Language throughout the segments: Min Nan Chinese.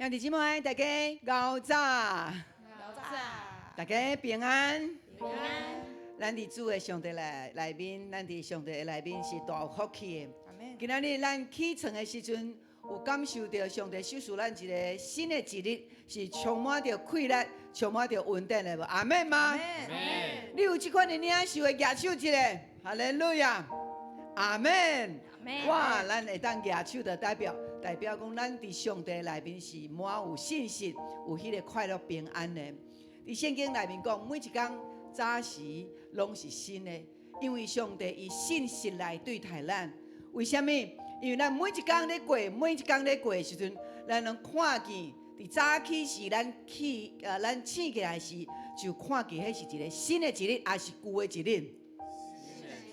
兄弟姊妹，大家𠢕早，大家平安。平安。咱佇主的上帝內內面，咱佇上帝的內面是大有福氣的。阿們。今仔日咱起床的時陣，有感受著上帝賞賜咱一个新的一日，是充滿著氣力、充滿著恩典的無？阿們嗎？阿們。你有這款的領受的，舉手一下，哈利路亞，阿們。哇！咱會當舉手就代表講，咱佇上帝內面是滿有信心，有彼个快樂平安的。佇聖經內面講，每一工早時攏是新的，因為上帝以信實來對待咱。為啥物？因為咱每一工咧過，每一工咧過的時陣，咱攏看見佇早起時，咱醒起來時，就看見彼是一个新的一日，抑是舊的一日？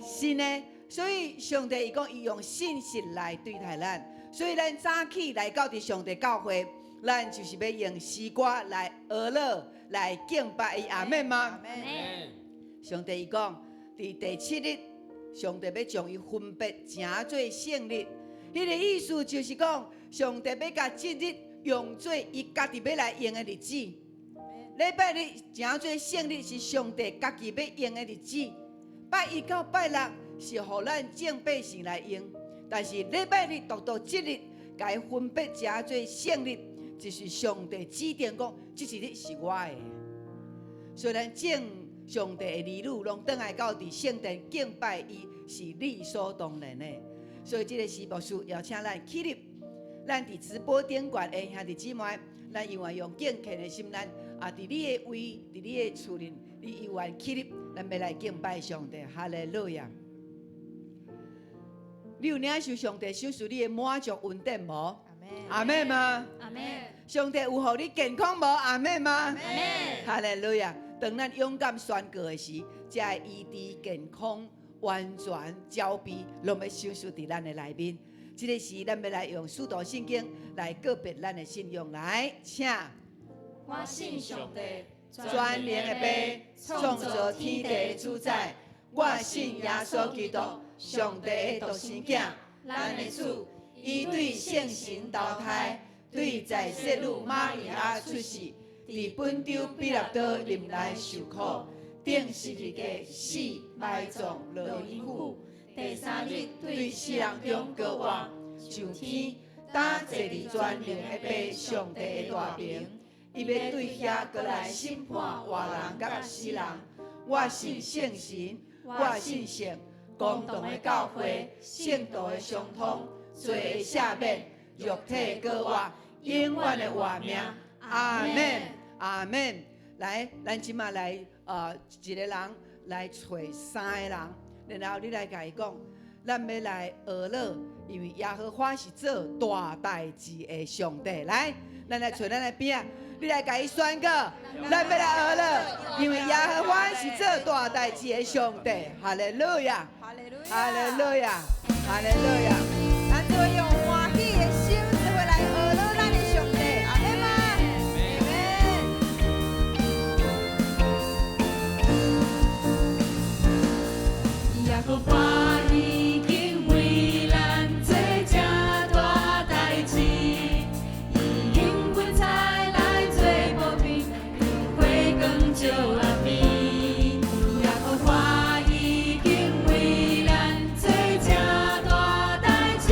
新的。所以上帝伊講，伊用信實來對待咱，所以咱早起來到佇上帝教會，咱就是欲用詩歌來呵咾，來敬拜伊，阿們嗎？阿們。上帝伊講，佇第七日，上帝欲將伊分別成做聖日。彼个意思就是講，上帝欲共這日用做伊家己欲來用的日子。禮拜日成做聖日是上帝家己欲用的日子。拜一到拜六是予咱眾百姓來用，但是禮拜日獨獨這日，共伊分別成做聖日，就是上帝指定講，這一日是我的。所以咱眾上帝的兒女攏轉來到佇聖殿敬拜伊，是理所當然的。所以這个時牧師邀請咱起立，咱佇直播頂懸的兄弟姊妹，咱猶原用敬虔的心，咱啊佇你的位，佇你的厝裡，你猶原起立，咱欲來敬拜上帝，哈利路亞。你有領受上帝賞賜你的滿足恩典無？阿們嗎？阿們。上帝有予你健康無？阿們嗎？阿們。哈利路亞！當咱勇敢宣告的時，才會醫治健康、完全、澆備，攏欲賞賜佇咱的內面。這个時，咱欲來用使徒信經來告別咱的信仰。來，請。我信上帝，全能的父，創造天地的主宰。我信耶穌基督，上帝的獨生囝，咱的主。伊對聖神投胎，對在聖女瑪利亞出世，佇本丟彼拉多臨來受苦，釘十字架死埋葬落陰府，第三日對死人中閣活，上天，擔坐佇全能的父上帝的大爿。伊欲對遐閣來審判活人佮死人。我信聖神，我信聖公同的教會，聖徒的相通，罪的赦免，肉體閣活，永遠的活命。阿們，阿們。來，咱這馬來，一个人來揣三个人，然後你來共伊講，咱欲來呵咾，因為耶和華是做大代誌的上帝。來，咱來揣咱的邊仔，你來共伊宣告，咱欲來呵咾，因為耶和華是做大代誌的上帝。哈利路亞，哈利路亞，哈利路亞，哈利路亞。咱就用歡喜的心，做伙來呵咾咱的上帝，阿們嗎？阿們。耶和華已經為咱做這大代誌，伊用雲彩來做薄屏，用火光照暗暝。耶和華已經為咱做這大代誌，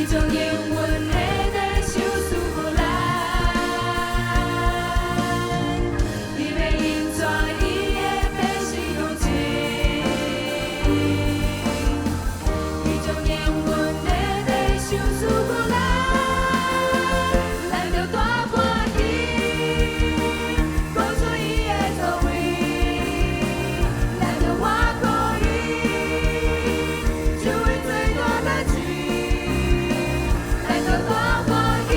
伊將應允的地賞賜予咱，伊欲引帶伊的百姓向前，伊將應允的地賞賜予咱，咱著大歡喜，講出伊的作為，咱著倚靠伊，就會做大代誌。咱著大歡喜，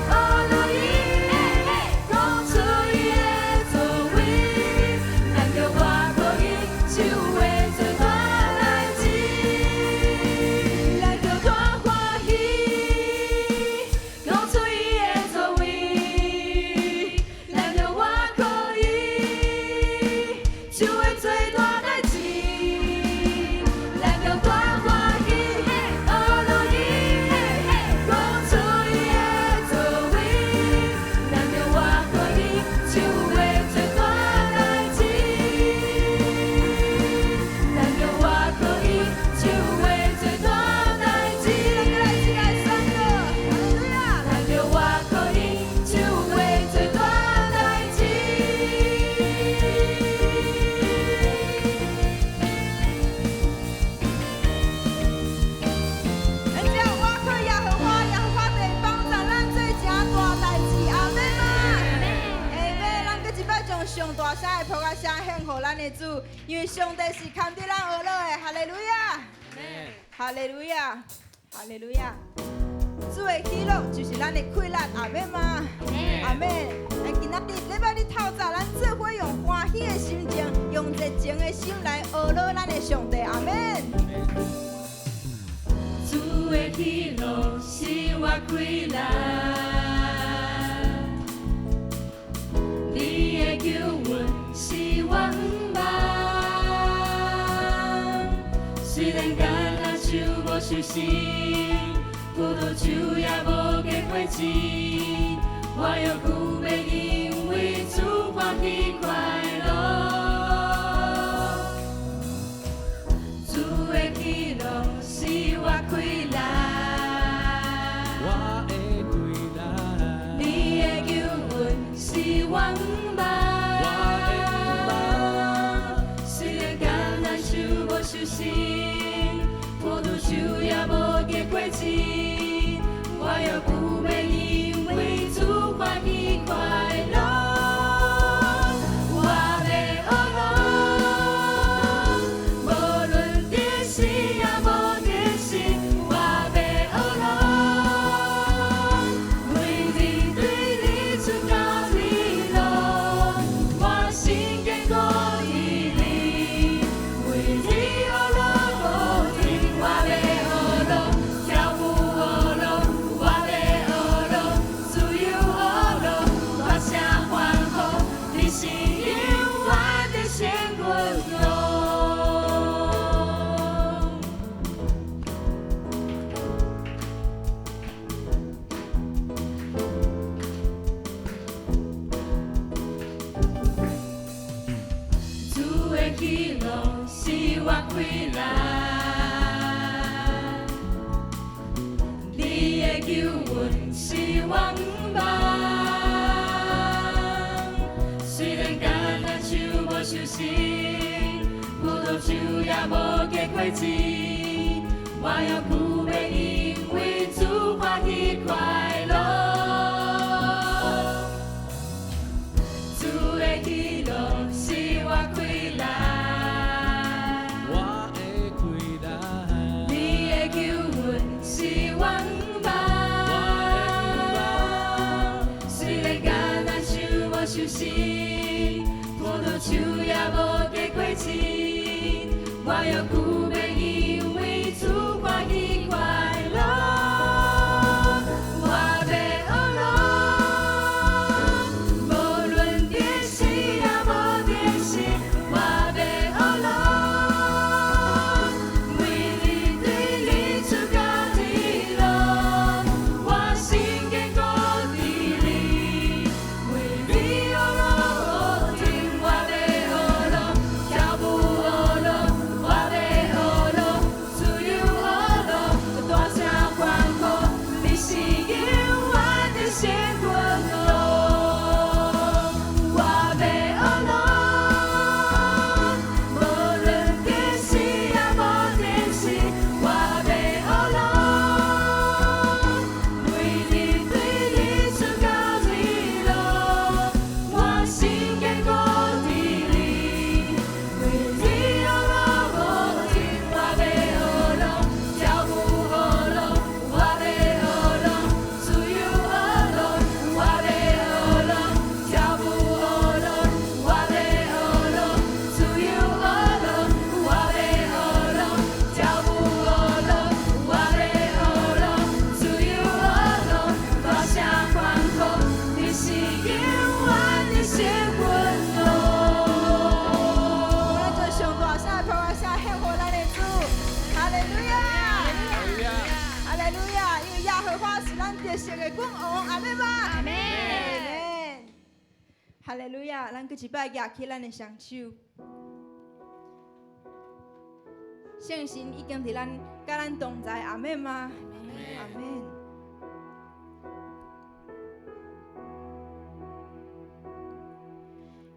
學樂伊，講出伊的作為，咱著倚靠伊，就會做大代誌。咱著大歡喜，講出伊的作為，咱著倚靠伊，就會做大代誌。咱著大歡喜，學樂伊，講出伊的作為，咱著倚靠伊，就會做大代誌。咱著倚靠伊，就會做大代誌。咱來一起來宣告，哈利路亞！咱著倚靠伊，就會做大代誌。咱只要倚靠耶和華，耶和華就會幫助咱做誠大代誌，阿們嗎？下尾咱閣一擺將上大聲的拍仔聲獻予咱的主，因為上帝是堪得咱學樂的，哈利路亞！哈利路亞，哈利路亞！主的喜樂就是咱的氣力，阿們嗎？阿們。咱今仔日禮拜日透早，咱做伙用歡喜的心情，用熱情的心來學樂咱的上帝，阿們。主的喜樂是我氣力，你的救恩是我向望。雖然艱難樹無收成，葡萄樹也無結果子，我猶閣欲因為主歡喜快樂。主的喜樂是我氣力，我的氣力，你的救恩是我向望。我的向望。雖然艱難樹無收成，葡萄樹也無結果子，我猶閣欲因為主歡喜快樂。我欲學樂，無論得時也無得時，我欲學樂。每日對日出到日落，我心堅固佇你，為你學樂無停，我欲學樂，跳舞學樂，我欲學樂，自由學樂，大聲歡呼，你是永遠的仙君王。主的喜樂是我氣力，你的救恩是我向望。雖然橄欖樹無收成，葡萄樹也無結果子，我猶閣欲因為主歡喜快樂。主的喜樂是我氣力，我的氣力，你的救恩是我向望。雖然橄欖樹無收成，葡萄樹也無結果子，我猶閣欲因為主歡喜快樂。我欲學樂，無論得時也無得時，我欲學樂。每日對日出到日落，我心堅固佇你，為你學樂無停，我欲學樂，跳舞學樂，我欲學咱得勝的君王，阿們嗎？阿們。阿們。哈利路亞！咱閣一擺舉起咱的雙手，聖神已經佇咱佮咱同在，阿們嗎？阿們。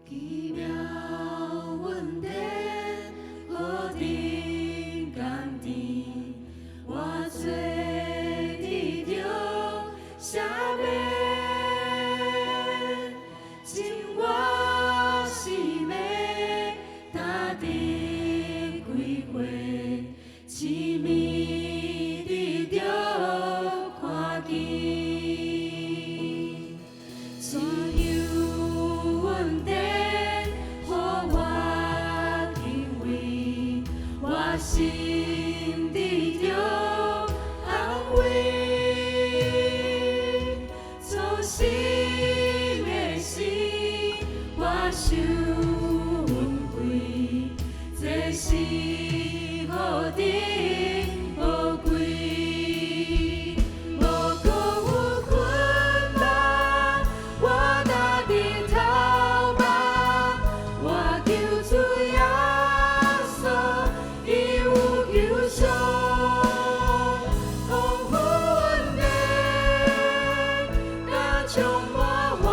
奇妙恩典，何等甘甜，我做得著赦免，情我生命踏得歸回，痴迷得著看見，怎樣恩典予我敬畏，我心得著安慰，做新的心，我受恩惠，這是何等寶貴。無閣有捆綁，我踏佇頭望，我救主耶穌，伊有救贖，豐富恩典，甲充滿我，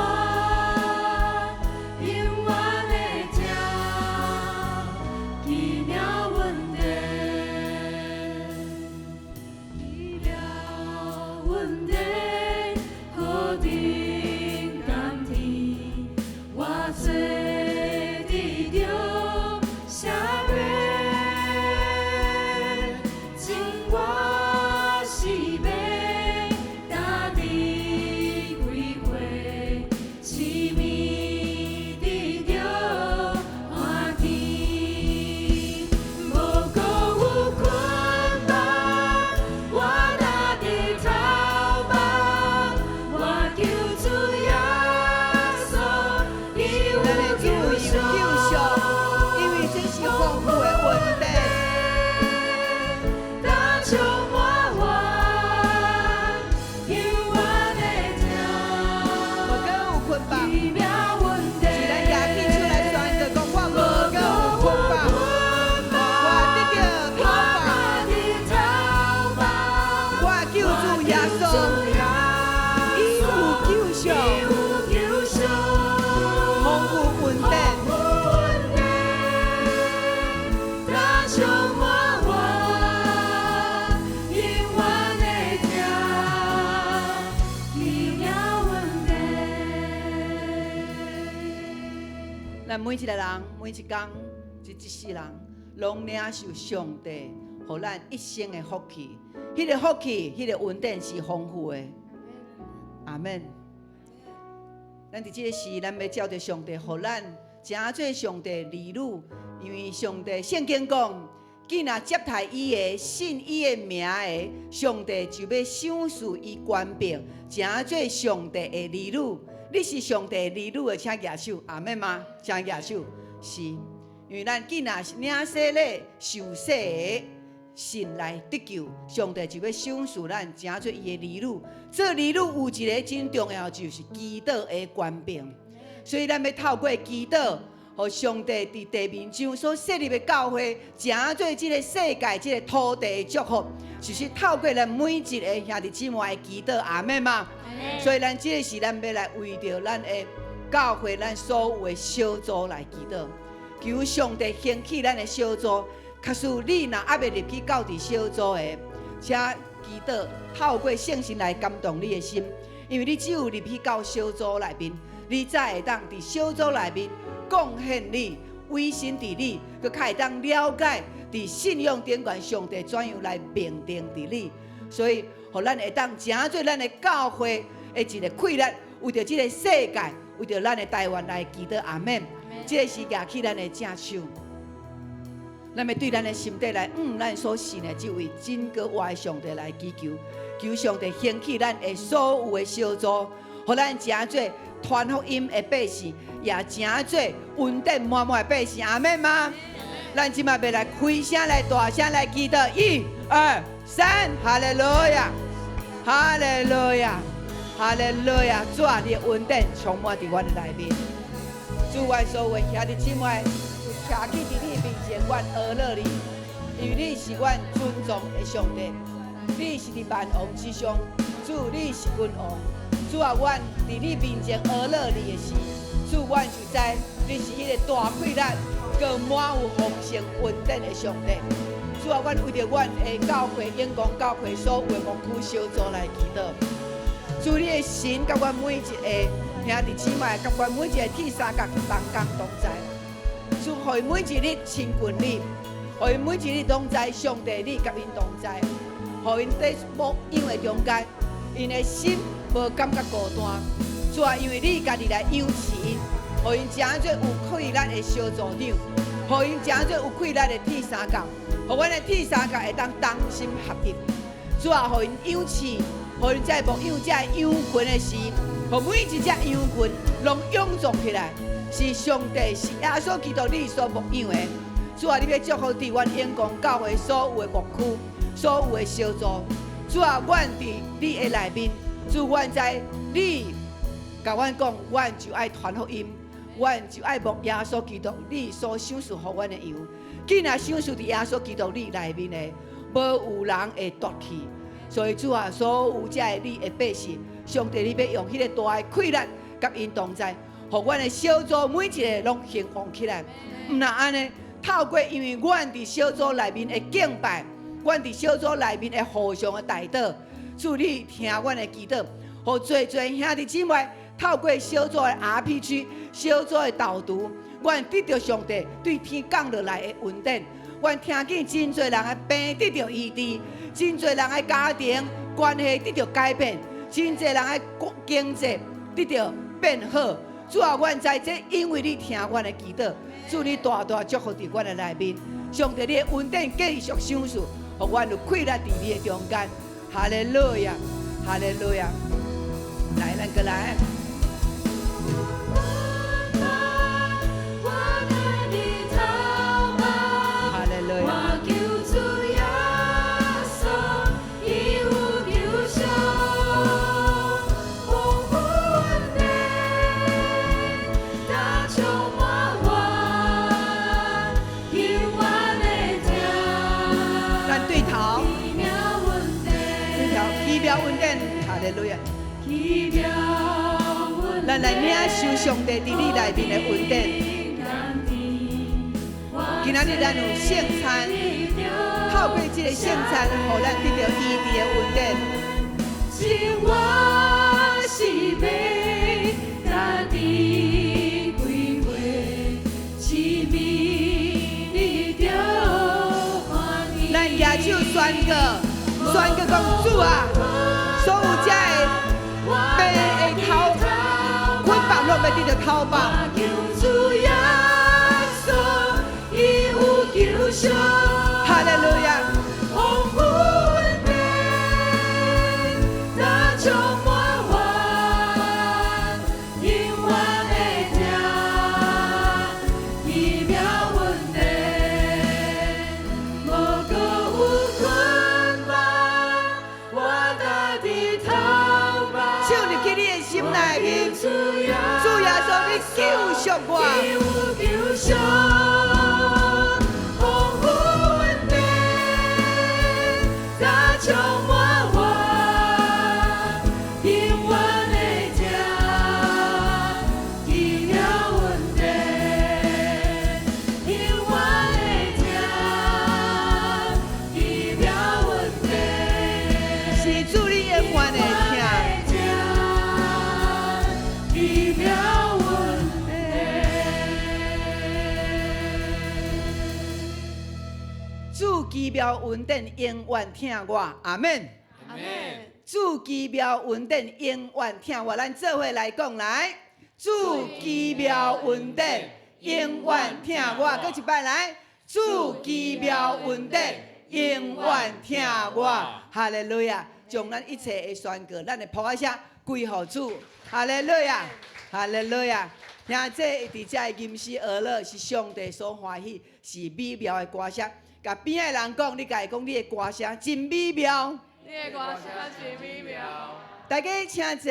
永遠的疼，奇妙恩典。奇妙恩典，何等甘甜，我做得著赦免，情我生命踏佇歸回，痴迷得著看見，無閣有捆綁，我踏佇頭望，我救主耶穌，伊有咱的主救伊有救贖，因為這是豐富的恩典。踏充滿我，永遠的疼，無閣有捆綁，奇妙恩典。是咱舉起手來宣告，講我無閣有捆綁，我得著頭髮，我救主耶穌，伊有救贖，豐富恩典。充滿我，永遠的疼，奇妙恩典。咱每一個人，每一工，這一世人，攏領受上帝予咱一生的福氣。彼個福氣，彼個恩典是豐富的。阿們。咱佇這個時，咱欲照著上帝，予咱成做上帝兒女，因為上帝聖經講，既若接待伊的、信伊的名的，上帝就欲賞賜伊權柄，成做上帝的兒女。你是上帝的兒女的，請舉手，阿們嗎？請舉手。是，因為咱既若是領洗禮、受洗的，信來得救，上帝就欲賞賜咱成做伊的兒女。做兒女有一个真重要，就是祈禱的權柄。所以咱欲透過祈禱，予上帝佇地面上所設立的教會，成做這个世界、這个土地的祝福，就是透過咱每一個兄弟姊妹的祈禱，阿們嗎？所以咱這个時，咱欲來為著咱的教會、咱所有的小組來祈禱，求上帝興起咱的小組。假使你若猶未入去到佇小組的，請祈禱透過聖神來感動你的心，因為你只有入去到小組內面，你才會當佇小組內面貢獻你、委身佇你，閣較會當了解佇信仰頂懸上帝怎樣來命定佇你。所以，予咱會當成做咱的教會的一個氣力，為著這个世界，為著咱的台灣來祈禱。阿們。這个時舉起咱的正手。咱欲對咱的心底來，咱所信的這位真閣活的上帝來祈求，求上帝興起咱的所有的小組，予咱成做傳福音的百姓，也成做恩典滿滿的百姓。阿們嗎？咱這擺欲來開聲來大聲來祈禱，一、二、三，哈利路亞！哈利路亞，哈利路亞！主啊，你的恩典充滿佇阮的內面。主，阮所有的兄弟姊妹，徛起佇你面前，阮阿樂你，因為你是阮尊崇的上帝，你是佇萬王之上，主你是君王。主啊，阮佇你面前阿樂你的時，主，阮就知你是彼个大氣力、閣滿有豐盛恩典的上帝。主啊，阮為著阮的教會、永光教會所有的牧區小組來祈禱。主，你的神佮阮每一個兄弟姊妹，佮阮每一個鐵三角同工同在。主，予𪜶每一日親近你，予𪜶每一日攏知上帝你佮𪜶同在，予𪜶佇牧養的中間，𪜶的心無感覺孤單。主啊，因為你家己來養飼𪜶，予𪜶成做有氣力的小組長，予𪜶成做有氣力的鐵三角，予阮的鐵三角會當同心合一。主啊，予𪜶養飼，予𪜶在牧養這羊群的時，予每一隻羊群攏勇壯起來，是上帝，是耶穌基督你所牧養的。主啊，你欲祝福佇阮永光教會所有的牧區、所有的小組。主啊，阮佇你的內面，主，阮知你共阮講，阮就愛傳福音，阮就愛牧耶穌基督你所賞賜予阮的羊。既然賞賜佇耶穌基督你內面的，無有人會奪去。所以主啊，所有這个你的百姓，上帝你欲用彼個大的氣力佮𪜶同在，予阮的小組每一个攏興旺起來。毋但按呢，透過因為阮佇小組內面的敬拜，阮佇小組內面的互相的代禱，主你聽阮的祈禱，予濟濟兄弟姊妹透過小組的 RPG、小組的導讀，阮得著上帝對天降落來的恩典。阮聽見真濟人的病得著醫治，真濟人的家庭關係得著改變，真濟人的經濟得著變好。主啊，阮知這因為你聽阮的祈禱，主你大大祝福佇阮的內面。上帝你的恩典繼續賞賜，予阮有氣力佇你的中間。哈利路亞，哈利路亞。來，咱閣來。我帶你頭望，哈利路亞。我求主耶穌，伊有救贖，豐富恩典，大充滿我，永遠的疼，咱對頭，奇妙恩典，對頭，奇妙恩典，哈利路亞。奇妙恩典。咱來領受上帝佇你內面的恩典。今仔日咱有聖餐，透過這个聖餐，予咱得著醫治的恩典。情我是欲家己歸回，生命得著歡喜。咱舉手宣告，宣告講主啊，所有這个病的頭捆綁攏欲得著脫綁。我求主耶穌，伊有救贖。哈利路亞。豐富恩典，大充滿我，永遠的疼，奇妙恩典，無閣有捆綁，我家己投放。手入去你的心內面，主耶主耶穌，你救贖我。伊有救贖，豐富恩典，大充滿我，永遠的疼，奇妙恩典，永遠的疼，奇妙恩典，是主你永遠的疼。奇妙恩典。主奇妙恩典永遠疼我，阿們。阿們。主奇妙恩典永遠疼我，咱做伙來講來。主奇妙恩典永遠疼我，閣一擺來。主奇妙恩典永遠疼我，哈利路亞！將咱一切的宣告，咱的噗仔聲歸予主，哈利路亞，哈利路亞。兄弟佇遮的吟詩歌樂是上帝所歡喜，是美妙的歌聲。共邊仔的人講，你共伊講，你的歌聲真美妙。你你的歌聲真美妙。大家請坐。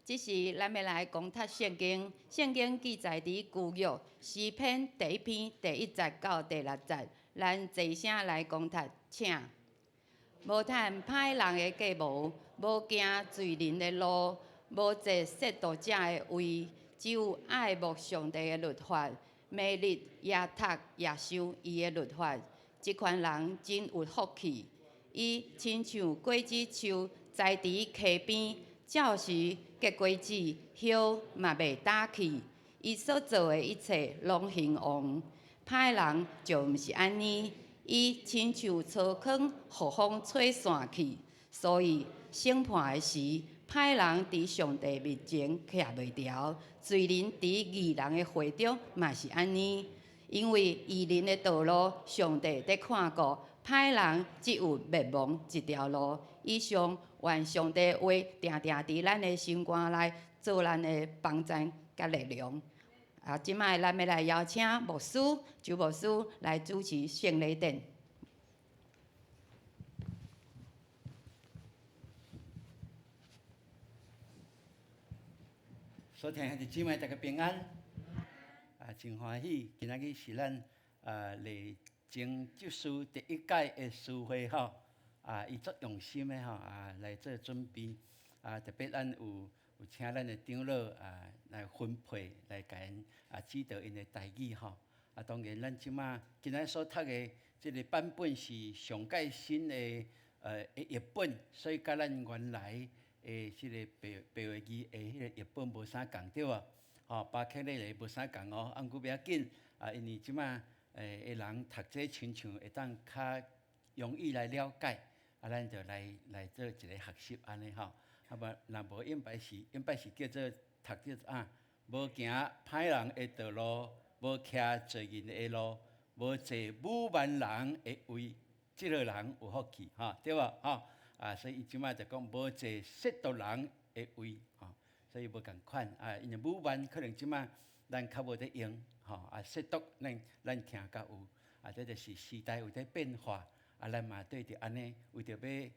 這時，咱欲來講讀聖經。聖經記載佇舊約詩篇第一篇第一節到第六節。咱齊聲來講讀，請。無趁歹人的計謀，無行罪人的路，無坐褻瀆者的位，只有愛慕上帝的律法，每日也讀也想伊的律法。這款人真有福氣。伊親像果子樹栽佇溪邊，照時結果子，葉嘛袂焦去。伊所做的一切攏興旺。歹人就毋是按呢，伊親像粗糠，予風吹散去。所以審判的時，歹人佇上帝面前徛袂牢，罪人佇義人的會中嘛是按呢。因為義人的道路，上帝佇看顧；歹人只有滅亡一條路。以上，願上帝話定定佇咱的心肝內，做咱的幫贊佮力量。啊，這擺咱欲來邀請牧師周牧師來主持聖禮典。所聽兄弟姊妹，大家平安。啊，真歡喜，今仔日是咱啊麗晶執事第一屆的司會吼，啊，伊足用心的吼啊來做準備，啊，特別咱有有請咱的長老啊來分配來共𪜶啊指導𪜶的台語吼。啊，當然咱這馬今仔所讀的這个版本是上蓋新的呃譯本，所以佮咱原來的這个白白話字的彼个譯本無啥仝對無？吼，巴克咧個無啥仝哦，啊，毋過袂要緊，啊，因為這馬的人讀這親像會當較容易來了解，啊，咱就來來做一個學習按呢吼。啊無，若無應該是應該是叫做讀做啊，無行歹人的道路，無徛罪人的路，無坐侮慢人的位，這個人有福氣，吼，對無？吼，啊，所以伊這馬就講無坐褻瀆人的位，吼，所以無仝款啊，因為侮慢可能這馬咱較無咧用，吼，啊，褻瀆咱咱聽較有，啊，這就是時代有咧變化，啊，咱嘛對著按呢，為著欲予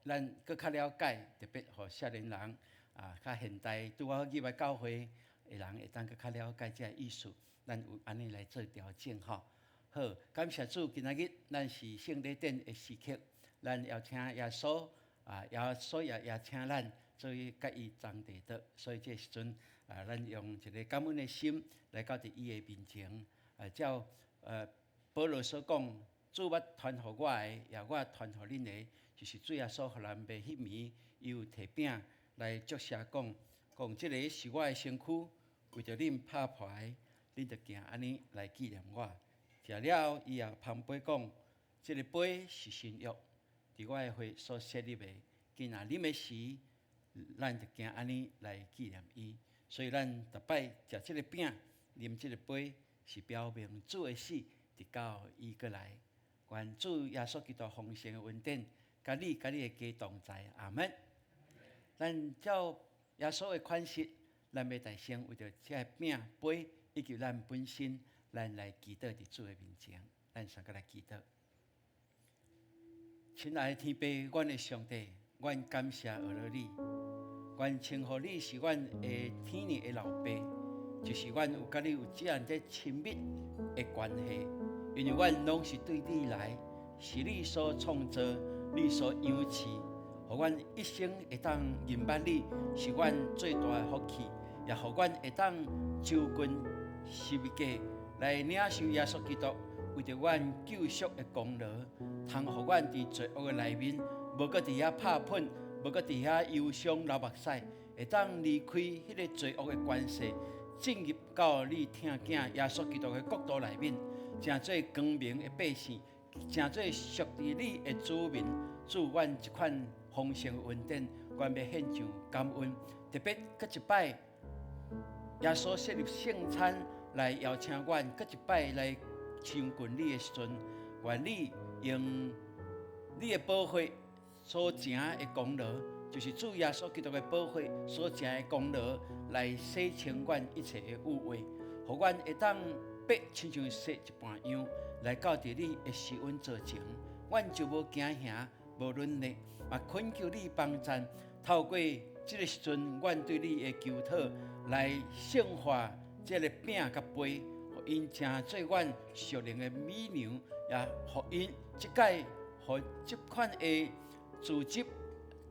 咱閣較了解，特別予少年人啊，較現代拄好入來教會的人會當閣較了解這个意思，咱有按呢來做調整吼。好，感謝主，今仔日咱是聖禮典的時刻，咱邀請耶穌啊，耶穌也邀請咱做去佮伊同齊的，所以這時陣啊，咱用一个感恩的心來到佇伊的面前，啊，照呃保羅所講，主捌傳予我的，也我傳予恁的，就是主耶穌予咱賣彼暝，伊有提餅來祝謝講，講這个是我的身軀，為著恁拍破的，恁著行按呢來紀念我。食了後，伊也捧杯講，這个杯是新約，佇我的血所設立的。今若啉的時，咱就行按呢來紀念伊。所以咱逐擺食這个餅、啉這个杯，是表明主的死，直到伊閣來。願主耶穌基督豐盛的恩典，佮你佮你的家同在，阿門。咱照耶穌的款式，咱欲大聲為著這个餅杯以及咱本身，咱來祈禱佇主的面前，咱相佮來祈禱。親愛的天父，阮的上帝，阮感謝阿羅你，阮稱呼你是阮的天父的老爸，就是阮有佮你有這樣子親密的關係，因為阮攏是對你來，是你所創造，你所養飼，予阮一生會當認捌你，是阮最大的福氣，也予阮會當就近十字架來領受耶穌基督為著阮救贖的功勞，通予阮佇罪惡的內面，無閣佇遐拍噴，無閣佇遐憂傷流目屎，會當離開彼个罪惡的權勢，進入到你疼囝耶穌基督的國度內面，成做光明的百姓，成做屬佇你的子民。主，阮這款豐盛的恩典，阮欲獻上感恩。特別閣一擺，耶穌設立聖餐來邀請阮，閣一擺來親近你的時陣，願你用你的寶血所成的功勞，就是主耶穌基督的寶血所成的功勞，來洗清阮一切的污穢，予予阮會當白親像雪一般樣，來到佇你的施恩座前，阮就無驚嚇，無軟弱，嘛懇求你幫贊，透過這个時陣，阮對你的求討來聖化這个餅佮杯，予𪜶成做阮屬靈的米糧，也予𪜶這擺予這款的組織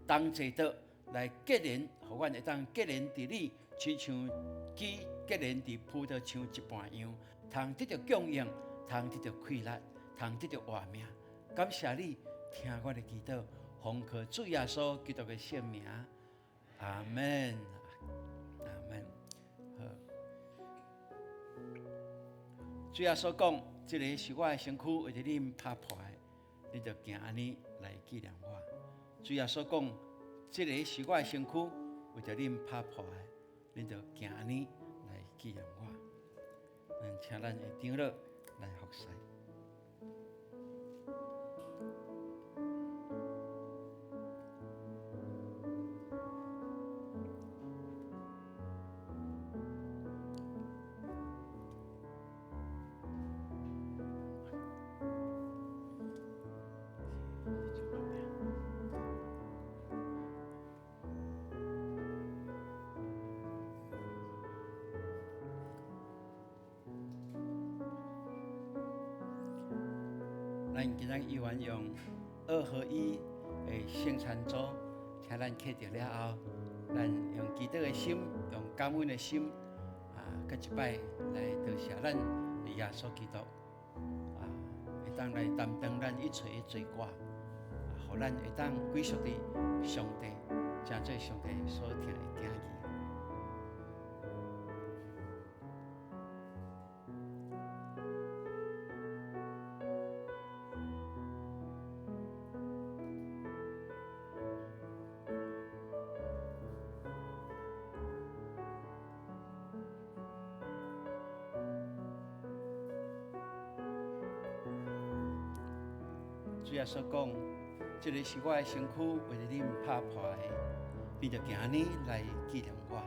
同齊的來結連，予阮會當結連佇你，親像枝結連佇葡萄樹一般樣，通得著供應，通得著氣力，通得著活命。感謝你聽我的祈禱，奉靠主耶穌基督的聖名，阿門，阿門。好，主耶穌講，這个是我的身軀，為著恁拍破的，恁就行按呢來紀念我。主耶穌講，這个是我的身軀，為著恁拍破的，恁就行按呢來紀念我。咱請咱的長老來服侍。咱今仔日依然用二合一的聖餐組，請咱客著了後，咱用祈禱的心，用感恩的心，啊，閣一擺來多謝咱的耶穌基督，啊，會當來擔當咱一切的罪過，啊，予咱會當歸屬佇上帝，成做上帝所疼的囝兒。主耶穌講：這个是我的身軀，為著恁拍破的，恁就行按呢來紀念我。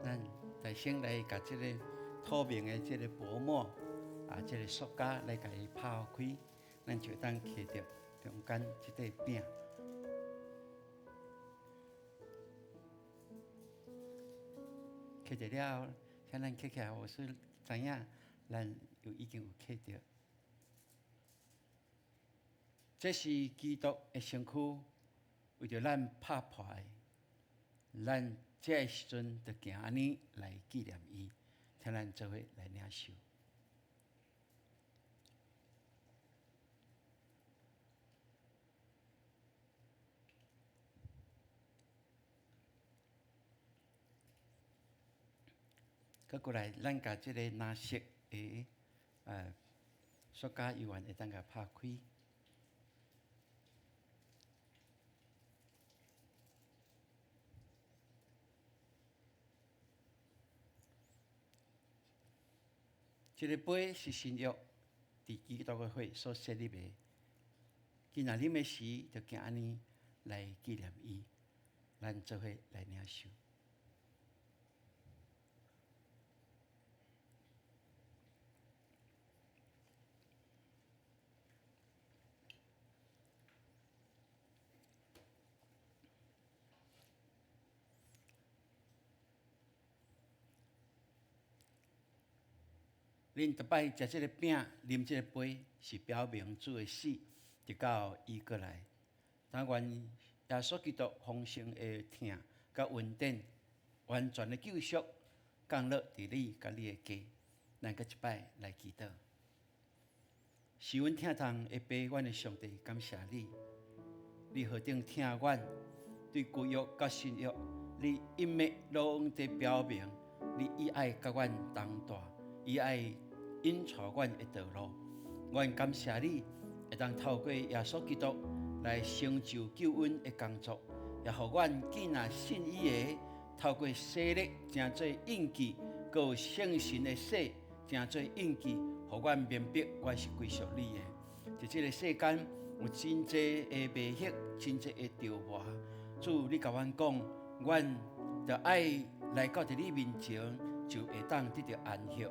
咱大先來共這个透明的這个薄膜啊，這个塑膠來共伊拍開，咱就當摕著中間這塊餅。摕著了後，請咱揢起來，我是知影，咱有已經有摕著。這是基督的身軀，為著咱拍破的，咱這个時陣就行按呢來紀念伊，請咱做伙來領受。閣過來，咱共這个藍色的塑膠猶原會當共拍開。這个杯是新約佇基督的血所設立的，今仔啉的時，就行按呢來紀念伊，咱做伙來領受。恁逐擺食這个餅、啉這個杯，是表明主的死，直到伊閣來。但願耶穌基督豐盛的疼佮恩典，完全的救贖降落佇你佮你的家。咱閣一擺來祈禱。是阮疼痛的爸，阮的上帝，感谢你，你何等疼阮，对旧约佮新约，你一脉拢伫表明，你伊爱佮阮同在，伊爱引带阮的道路。阮感谢你，会当透过耶稣基督来成就救恩的工作，也予阮囝若信伊的，透过洗礼成做印记，阁有圣神的洗成做印记，予阮明白阮是归属你的。伫这个世间有真济的迷惑，真济的折磨。主，你共阮讲，阮著爱来到伫你面前，就会当得著安息。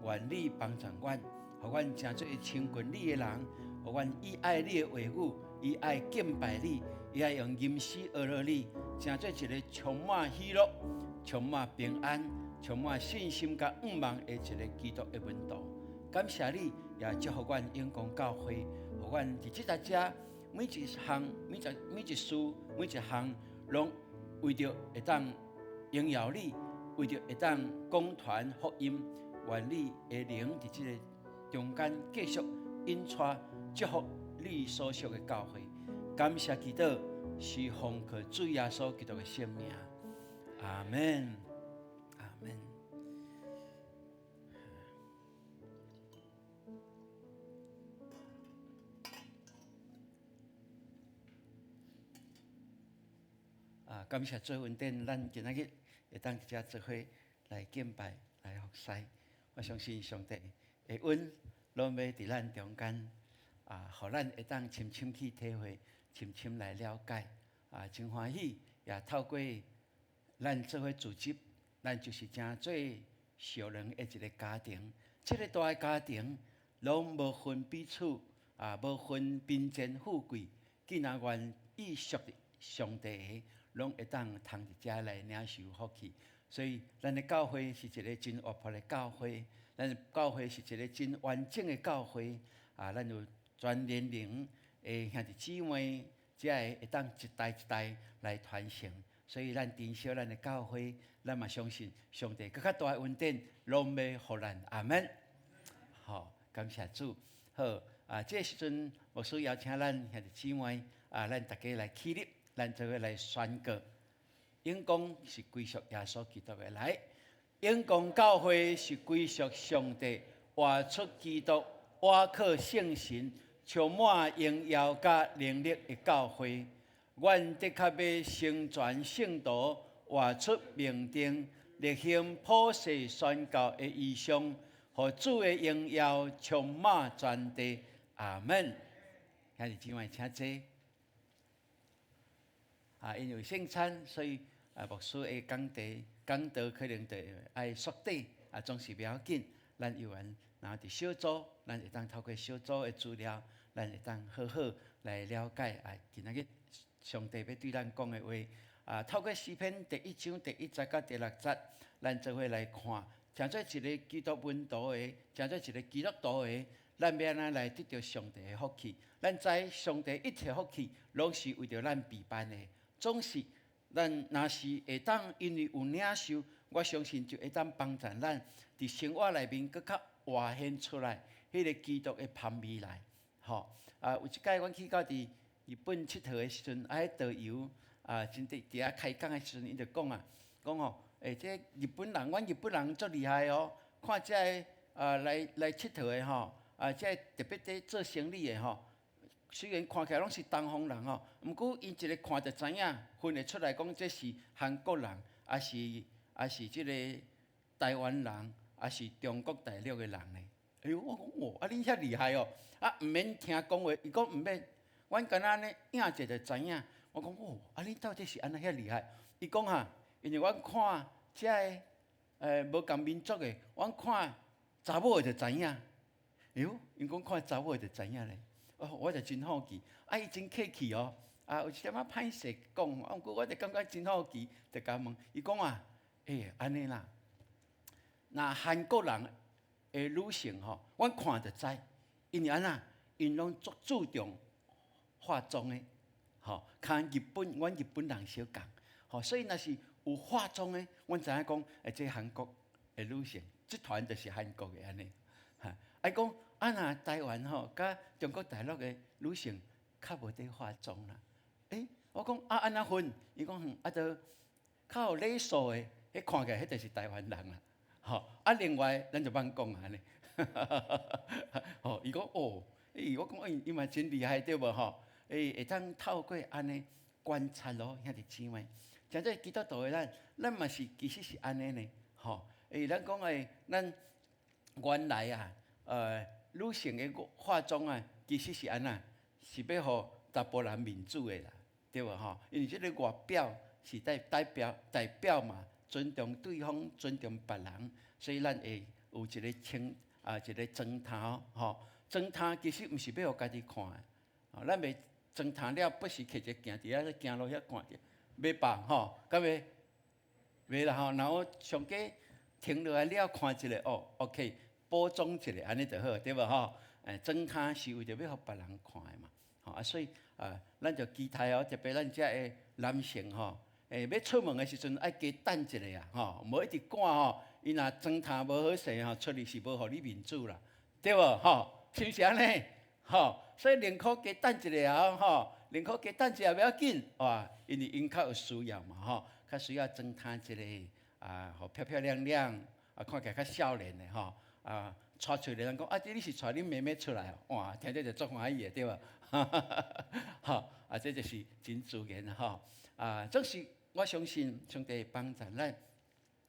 愿你帮助阮，予阮成做亲近你的人，予阮伊爱你的话语，伊爱敬拜你，伊爱用吟诗学落你，成做一个充满喜乐、充满平安、充满信心佮向望的一个基督的门徒。感谢你，也祝福阮永光教会，予阮伫这搭遮每一项、每一每一事、每一项，拢为著会当荣耀你，为著会当讲传福音，愿你的灵伫这个中间继续引带祝福你所属的教会。感谢祈祷，是奉靠主耶稣基督的圣名。阿门，阿门。啊，感谢主恩典，咱今仔日会当伫遮做伙来敬拜、来服侍。我相信上帝的恩拢欲伫咱中间，啊，予咱会当深深去体会、深深来了解。啊，真欢喜，也透过咱做伙组织，咱就是成做属灵的一个家庭。这个大的家庭，拢无分彼此，啊，无分贫贱富贵，既然愿意属上帝的，拢会当通伫遮来领受福气。所以，咱的教会是一个真活泼的教会，咱的教会是一个真完整的教会。啊，咱有全年龄的兄弟姊妹，才会会当一代一代来传承。所以，咱珍惜咱的教会，咱嘛相信上帝阁较大的恩典，拢欲予咱。阿门。好，感谢主。好，啊，这个时阵牧师邀请咱兄弟姊妹，啊，咱大家来起立。咱做伙来宣告，永光是归属耶稣基督的。来，永光教会是归属上帝，活出基督，倚靠圣神，充满荣耀佮能力的教会。阮的确欲成全圣徒，活出命定，力行普世宣教的异象，予主的荣耀充满全地。阿门。兄弟姊妹，请坐。啊，因为圣餐，所以啊，牧师的讲题讲道可能就爱缩短，啊，总是袂要紧。咱有缘，然后伫小组，咱会当透过小组的资料，咱会当好好来了解啊，今仔日上帝欲对咱讲的话。啊，透过诗篇第一章第一节到第六节，咱做伙来看，成做一个基督门徒的，成做一个基督徒的，咱欲按怎来得著上帝的福气？咱知上帝一切福气，拢是为著咱备办的。总是，咱若是会当因为有领受，我相信就会当帮助咱伫生活内面阁较活现出来彼个基督的芳味来。吼，啊，有一摆阮去到伫日本𨑨迌的时阵，啊，彼导游啊，真伫伫遐开讲的时阵，伊就讲啊，讲吼，欸，这日本人，阮日本人足厉害哦，看这个啊来来𨑨迌的吼，啊，这个特别伫做生意的吼。虽然看起来拢是东方人吼，毋过𪜶一个看就知影，分会出来讲这是韩国人，抑是抑是这个台湾人，抑是中国大陆的人呢。哎哟，我讲哦，啊恁遐厉害哦，啊毋免听讲话，伊讲毋免，阮敢若按呢影者就知影。我讲哦，啊恁到底是按怎遐厉害？伊讲哈，因为阮看这个无仝民族的，阮看查某的就知影。哎哟，𪜶讲看查某的就知影咧。哦，我就真好奇，啊，伊真客气哦，啊，有一点仔歹势讲，啊，毋过我就感觉真好奇，就共问，伊讲啊，欸，按呢啦，若韩国人的女性吼，阮看就知，因为按怎，𪜶拢足注重化妆的，吼，较日本，阮日本人小仝，吼，所以若是有化妆的，阮知影讲，欸，这韩国的女性，这团就是韩国的按呢，哈，啊，伊讲，啊，啊若台灣吼，佮中國大陸的女性較無佇化妝啦。欸，我講啊，按怎分？伊講哼，啊，都較有禮數的，彼看起來彼就是台灣人啦。吼，啊，另外咱就莫講按呢。吼，伊講哦，欸，我講欸，伊嘛真厲害對無吼？欸，會當透過按呢觀察咯，兄弟姊妹，誠濟基督徒的咱，咱嘛是其實是按呢呢，吼。欸，咱講的咱原來啊，女性的化妝啊，其實是按怎？是欲予查埔人面子的啦，對無吼？因為這个外表是代表嘛，尊重對方，尊重別人，所以咱會有一個穿啊，一個妝頭吼。妝頭其實毋是欲予家己看的，吼，咱袂妝頭了，不時提一个鏡佇遐咧行路遐看著，袂吧吼？敢袂？袂啦吼。然後上加停落來了，看一下哦，OK，補妝一下，按呢就好，對無吼？欸，妝頭是為著欲予別人看的嘛，吼啊，所以啊，咱就期待哦，特別咱遮的男性吼，欸，欲出門的時陣愛加等一下啊，吼，無一直趕吼，伊若妝頭無好勢吼，出去是無予你面子啦，對無吼？是毋是按呢？吼，所以寧可加等一下啊，吼，寧可加等一下袂要緊，哇，因為𪜶較有需要嘛，吼，較需要妝頭一下啊，予漂漂亮亮，啊，看起來較少年的吼，啊，帶出來人講啊，這你是帶恁妹妹出來哦，哇，聽著就足歡喜的，對無？吼，啊，這就是真自然吼，啊，總是我相信上帝會幫助咱，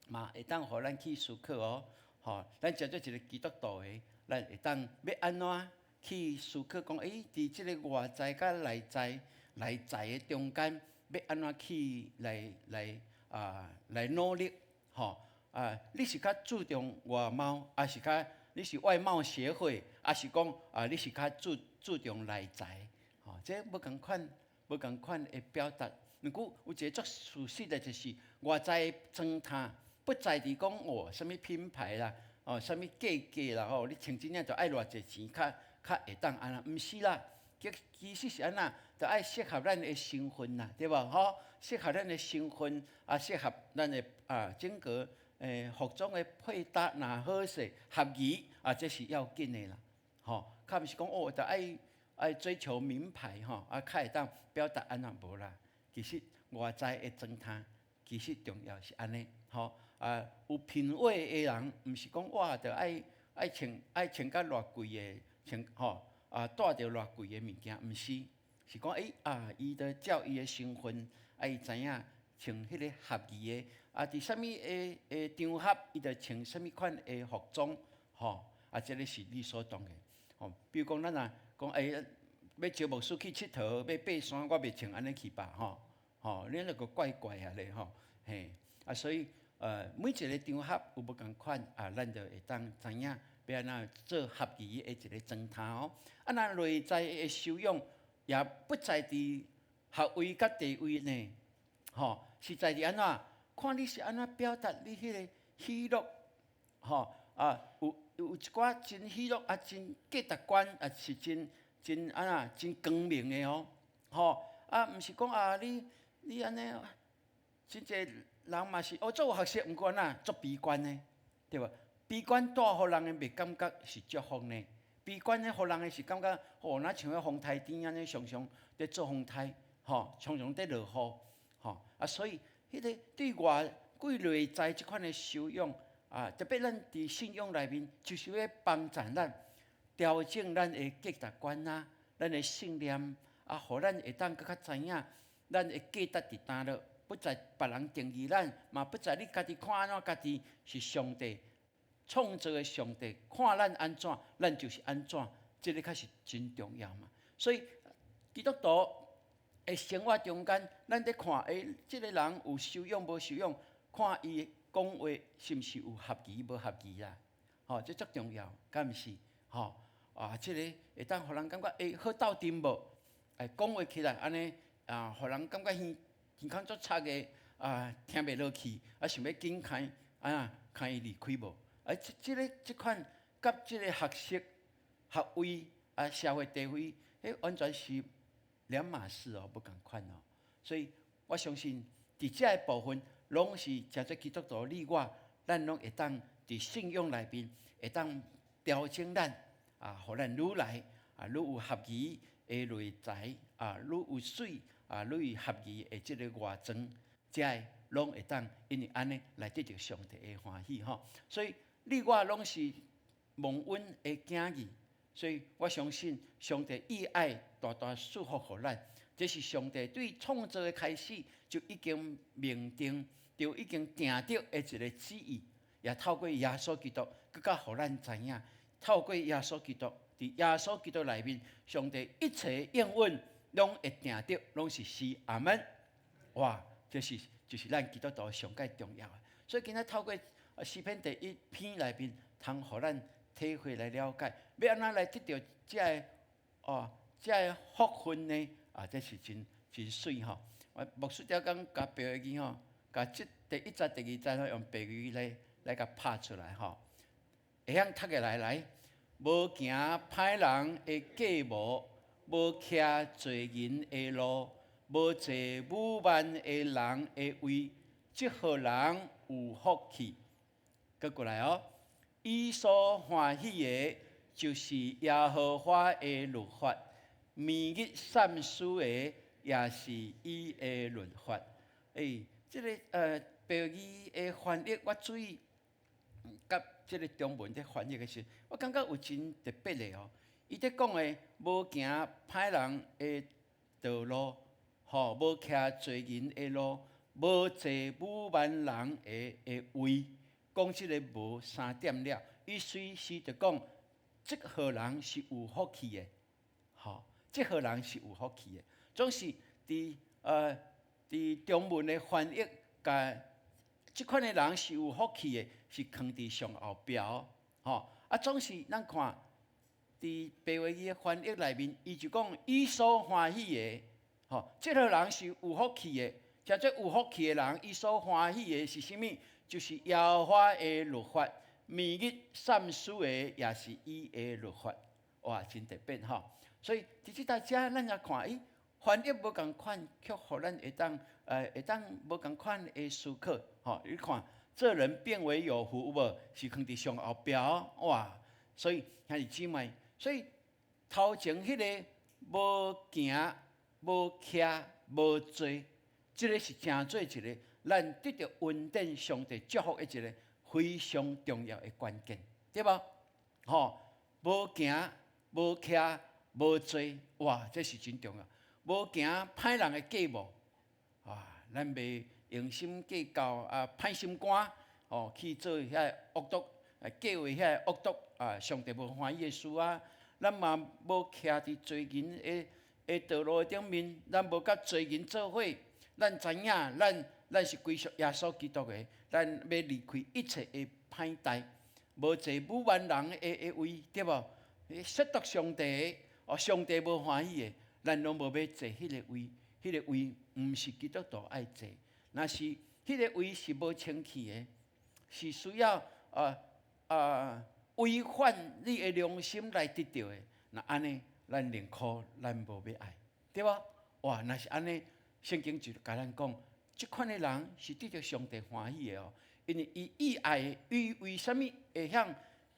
嘛會當予咱去思考哦，吼，咱成做一個基督徒的，咱會當欲按怎去思考講，欸，佇這个外在佮內在、內在的中間，欲按怎去來努力，吼啊！你是較注重外貌，抑是較你是外貌協會，抑是講啊？你是較注重內在？吼，這無仝款，無仝款的表達。毋過有一个足事實的，就是外在妝頭，不在佇講哦，啥物品牌啦，哦，啥物價格啦，吼，你穿這領就愛偌濟錢，較較會當按怎？毋是啦，其實是按怎？就愛適合咱的身份啦，對無？吼，適合咱的身份，啊，適合咱的啊整個服裝的配搭，若好勢合宜，啊，這是要緊的啦，吼，較毋是講哦，就愛追求名牌吼，啊，較會當表達按怎無啦。其實外在的妝頭，其實重要是按呢，吼啊，有品味的人，毋是講我就愛穿較偌貴的，穿吼啊，帶著偌貴的物件，毋是，是講欸啊，伊著照伊的身份，啊，伊知影穿彼个合宜的，啊，佇啥物的場合，伊就穿啥物款的服裝，吼，啊，這个是理所當然，吼。比如講，咱若講欸，欲招牧師去𨑨迌，欲爬山，我袂穿按呢去吧，吼，吼，你那個怪怪啊咧，吼，嘿，啊，所以每一个場合有無仝款，啊，咱就會當知影欲按怎做合宜的一个妝頭哦。啊，若內在的修養也不在佇學位佮地位呢，吼，是在佇按怎？看你是按怎表達你彼个喜樂，吼啊，有一寡真喜樂啊，真價值觀啊，是真真按怎真光明的哦，吼啊，毋是講啊，你按呢，真濟人嘛是哦，足有學識，毋過按怎足悲觀呢，對無？悲觀帶予人的袂感覺是祝福呢？悲觀的予人的是感覺，哦，若像彼風颱天按呢，常常佇做風颱，吼，常常佇落雨，吼啊，所以。彼个對外對內在這款的修養啊，特別咱佇信仰內面，就是欲幫助咱調整咱的價值觀啊，咱的信念啊，予咱會當閣較知影咱的價值佇佗落，不在別人定義咱，嘛不在你家己看按怎，家己是上帝創造的上帝看咱按怎，咱就是按怎，這个確實真重要嘛。所以基督徒的生活中間，咱佇看，欸，這个人有修養無修養，看伊講話是毋是有合宜無合宜啦，吼，這足重要，敢毋是？吼，啊，這个會當予人感覺欸好鬥陣無？欸，講話起來按呢啊，予人感覺耳孔足插的啊，聽袂落去，啊，想欲緊開啊，牽伊離開無？啊，這個這款佮這个學識、學位啊，社會地位，彼完全是兩碼事哦，無仝款哦。所以我相信，佇這个部分，攏是誠濟基督徒你我，咱攏會當佇信仰內面會當調整咱，啊，予咱愈來啊，愈有合宜的內在啊，愈有媠啊，愈有合宜的這个外裝，這个攏會當因為按呢來得著上帝的歡喜吼。所以你我攏是蒙恩的囝兒，所以我相信上帝意愛大大賜福予咱，這是上帝對創造的開始就已經命定，就已經定著的一个旨意，也透過耶穌基督，閣較予咱知影，透過耶穌基督，佇耶穌基督內面，上帝一切應允攏會定著，攏是是阿門。哇，這是就是咱基督徒上蓋重要的。所以今仔透過詩篇第一篇內面，通予咱體會來了解，欲按怎來得著這个哦，這个福分呢？啊，這是真真媠吼！我牧師刁工共白話語吼，共這第一節、第二節吼，用白語來來共拍出來吼。會曉讀起來來，無行歹人的計謀，無徛罪人的路，無坐侮慢的人的位，這號人有福氣。閣過來哦，伊所歡喜的，就是耶和華的律法。暝日散思的也是伊的律法。欸，這个白語的翻譯，我注意，佮這个中文佇翻譯的時，我感覺有真特別的哦。伊佇講的，無行歹人的道路，吼，無徛罪人的路，無坐侮慢人的位。講這个無三點了，意思是著講，這號人是有福氣的，吼。這號人是有福氣的，總是佇中文的翻譯，共這款的人是有福氣的，是囥佇上後壁哦，吼啊，總是咱看佇白話語的翻譯內面，伊就講伊所歡喜的，吼，這號人是有福氣的，誠做有福氣的人，伊所歡喜的是啥物？就是耶和華的律法，暝日散思的也是伊的律法，哇，真特別吼！所以佇這搭遮，咱也看，欸，翻譯無仝款，卻予咱會當，會當無仝款的思考，吼。你看，這人便為有福，有無？是囥佇上後壁哦，哇！所以兄弟姊妹，所以頭前彼个無行、無徛、無坐，這个是成做一个咱得著恩典、上帝祝福的一个非常重要的關鍵，對無？吼，無行、無徛、無坐，哇，這是真重要。無行歹人的計謀，啊，咱袂用心計較啊，歹心肝哦，去做遐个惡毒，計劃遐个惡毒啊，上帝無歡喜的事啊。咱嘛無徛佇罪人的道路頂面，咱無佮罪人做伙。咱知影，咱是歸屬耶穌基督的，咱欲離開一切的歹代，無坐侮慢人的位，對無？褻瀆上帝的。哦，上帝無歡喜的，咱攏無欲坐彼个位，彼个位毋是基督徒愛坐。若是彼个位是無清氣的，是需要違反你的良心來得著的。若按呢，咱寧可咱無欲愛，對無？哇，若是按呢，聖經就共咱講，這款的人是得著上帝歡喜的哦，因為伊意愛，伊為啥物會曉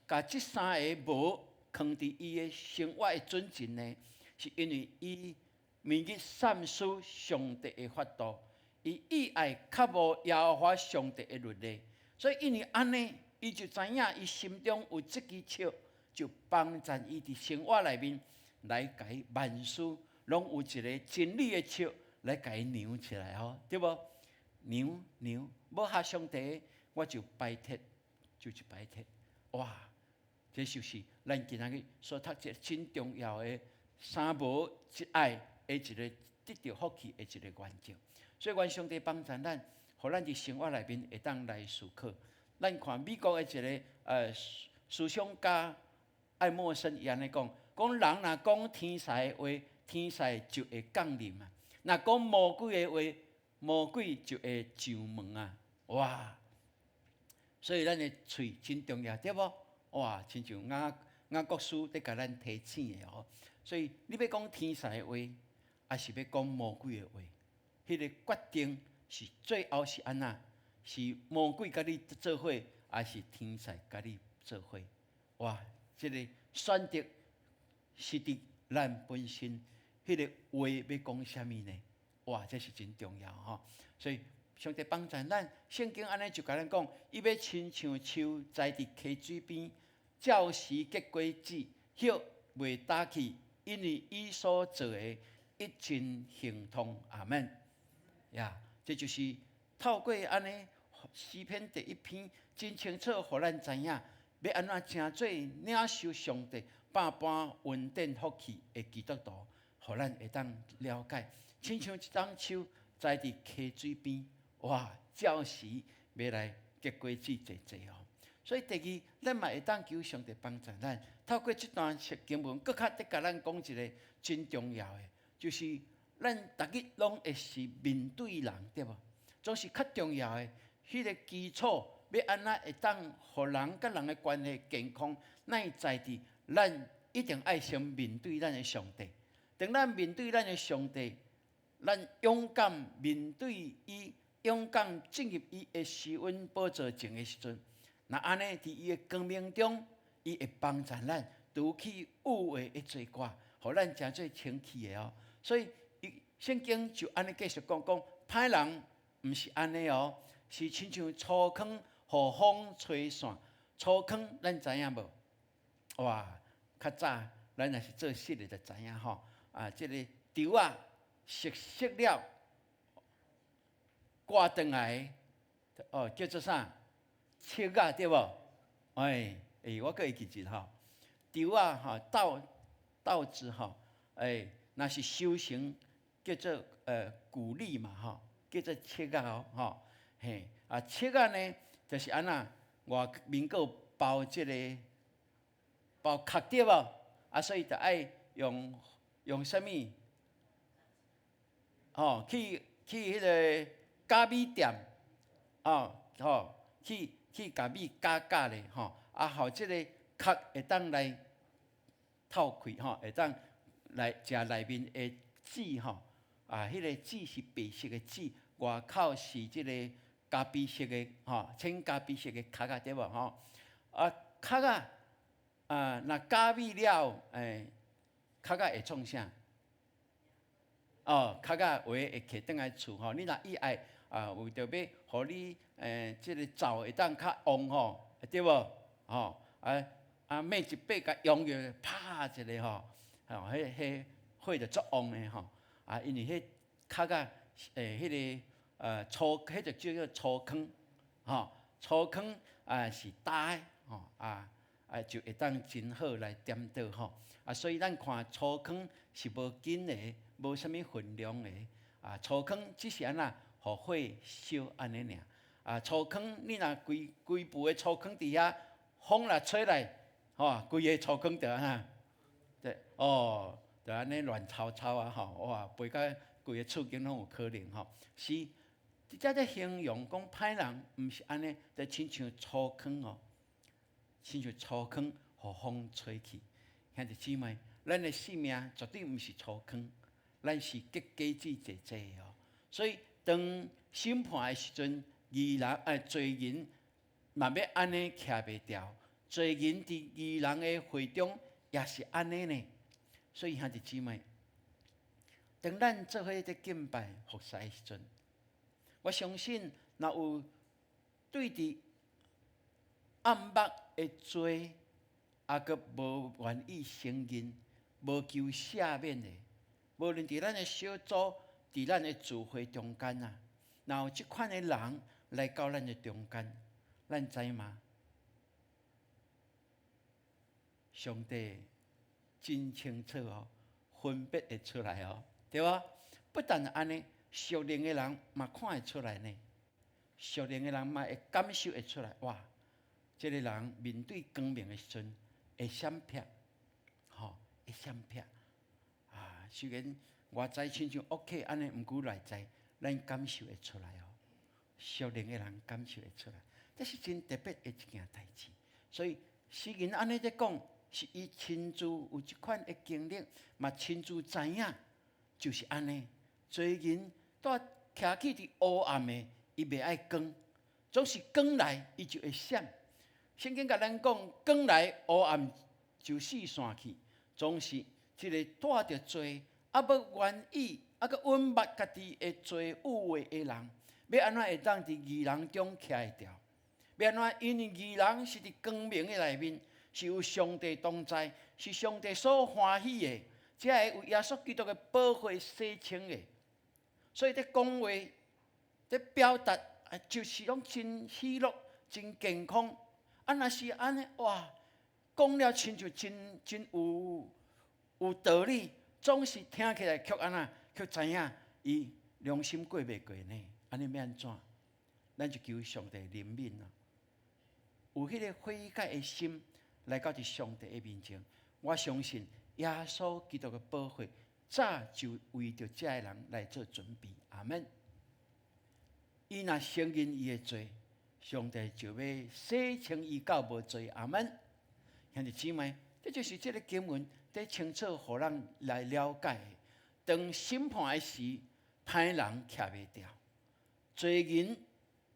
共這三个無囥佇伊的生活的準繩呢？是因為伊暝日散思上帝的法度，伊意愛渴慕耶和華上帝的律例，所以因為按呢，伊就知影伊心中有這支尺，就幫助伊佇生活內面來共伊萬事攏有一个真理的尺來共伊量起來吼，對無？量量，無合上帝，我就擺脫，就是擺脫。哇！這就是咱今仔日所讀一个真重要的三無一愛的一个得著福氣的一个原則。所以，願上帝幫助咱，予咱佇生活內面會當來思考。咱看美國的一个思想家愛默生伊按呢講，講人若講天使的話，天使就會降臨啊；若講魔鬼的話，魔鬼就會上門啊！哇！所以咱的喙真重要，對無？哇，親像雅各書佇共咱提醒的哦。所以你欲講天使的話，抑是欲講魔鬼的話，彼个決定是最後是按怎？是魔鬼共你做伙，抑是天使共你做伙？哇！這个選擇是佇咱本身彼个話欲講啥物呢？哇，這是真重要吼！所以上帝幫助咱，聖經按呢就共咱講，伊欲親像樹栽佇溪水邊，照時結果子，葉袂焦去，因為伊所做的一盡亨通。阿門。呀，這就是透過按呢詩篇第一篇，真清楚，予咱知影，欲按怎成做領受上帝百般恩典福氣的基督徒，予咱會當了解。親像一樟樹栽佇溪水邊，哇，照時欲來結果子濟濟哦。所以第二，咱嘛會當求上帝幫助咱，透過這段經文，閣較佇共咱講一个真重要的，就是咱逐日攏會是面對人，對無？總是較重要的，彼个基礎欲按怎會當予人佮人的關係健康，乃在佇咱一定愛先面對咱的上帝。當咱面對咱的上帝，咱勇敢面對伊，勇敢進入伊的施恩寶座前的時陣，若按呢佇伊的光明中，伊會幫助咱除去污穢的罪過，予咱成做清氣的哦。所以，伊聖經就按呢繼續講講，歹人毋是按呢哦，是親像粗糠，予風吹散。粗糠咱知影無？哇，較早咱若是做穡的就知影吼。啊，這个稻仔熟熟了，割轉來，哦，叫做啥？粟仔對無？哎，欸，我閣會記得吼。稻仔吼，稻稻子吼，欸，若是收成叫做穀粒嘛吼，叫做粟仔哦吼，嘿，啊粟仔呢，就是按怎外面閣有包這个包殼對無？啊，所以就愛用啥物？吼，去彼个加米店，哦吼，去共米加加咧吼，啊，予這个殼會當來透開吼，會當來食內面的籽吼，啊，彼个籽是白色的籽，外口是這个咖啡色的吼，淺咖啡色的殼仔對無吼？啊，殼仔啊，若加米了，欸，殼仔會創啥？哦，殼仔有的會提轉來厝吼，你若伊愛啊，為著欲予你這个灶會當較旺吼，對無？吼啊啊，每一擺共用著，拍一个吼，吼，彼火就足旺的吼。啊，因為彼殼仔彼个粗，彼个叫做粗糠，吼，粗糠啊是焦的，吼啊啊就會當真好來點火吼。啊，所以咱看粗糠是無緊的，無啥物分量的。啊，粗糠只是按怎，予火燒按呢爾。啊，粗糠你若規規櫥的粗糠佇遐，風若吹來，吼，規个粗糠就按怎？對，哦，就按呢亂糟糟啊吼，哇，飛甲規个厝間攏有可能吼。是，這咧形容講歹人毋是按呢，就親像粗糠哦，親像粗糠，予風吹去。兄弟姊妹，咱的生命絕對毋是粗糠，咱是結果子濟濟的哦。所以當審判的時陣，義人罪人嘛欲按呢徛袂牢，罪人佇義人的會中也是按呢呢。所以兄弟姊妹，當咱做伙佇敬拜服侍的時陣，我相信若有對佇暗幕的罪，猶閣無願意承認、無求赦免的，無論佇咱的小組、佇咱的聚會中間啊，若有這款的人來到咱的中間，咱知嗎？上帝真清楚哦，分別會出來哦，對無？不但按呢，屬靈的人嘛看會出來呢，屬靈的人嘛會感受會出來。哇，這个人面對光明的時陣會閃避，吼，會閃避。啊，雖然外在親像 OK 按呢，毋過內在咱感受會出來哦。屬靈的人感受會出來，這是真特別的一件代誌。所以詩人按呢咧講，是伊親自有這款的經歷，嘛親自知影，就是按呢。罪人蹛徛起佇黑暗的，伊袂愛光，總是光來，伊就會閃。聖經共咱講，光來黑暗就四散去。總是這个帶著罪，猶閣願意，猶閣隱瞞家己的罪有的人，欲按怎會當佇義人中徛會牢？欲按怎？因為義人是佇光明的內面，是有上帝同在，是上帝所歡喜的，才會有耶穌基督的寶血洗清的。所以佇講話、佇表達，就是攏真喜樂、真健康。啊，若是按呢，哇，講了親像真真有有道理，總是聽起來卻按怎，卻知影伊良心過袂過呢？按呢欲按怎？咱就求上帝憐憫啊！有彼个悔改的心來到佇上帝的面前，我相信耶穌基督的寶血早就為著這个人來做準備。阿門。伊若承認伊的罪，上帝就欲洗清伊到無罪。阿門。兄弟姊妹，這就是這个經文佇清楚予咱來了解的。當審判的時，歹人徛袂牢，罪人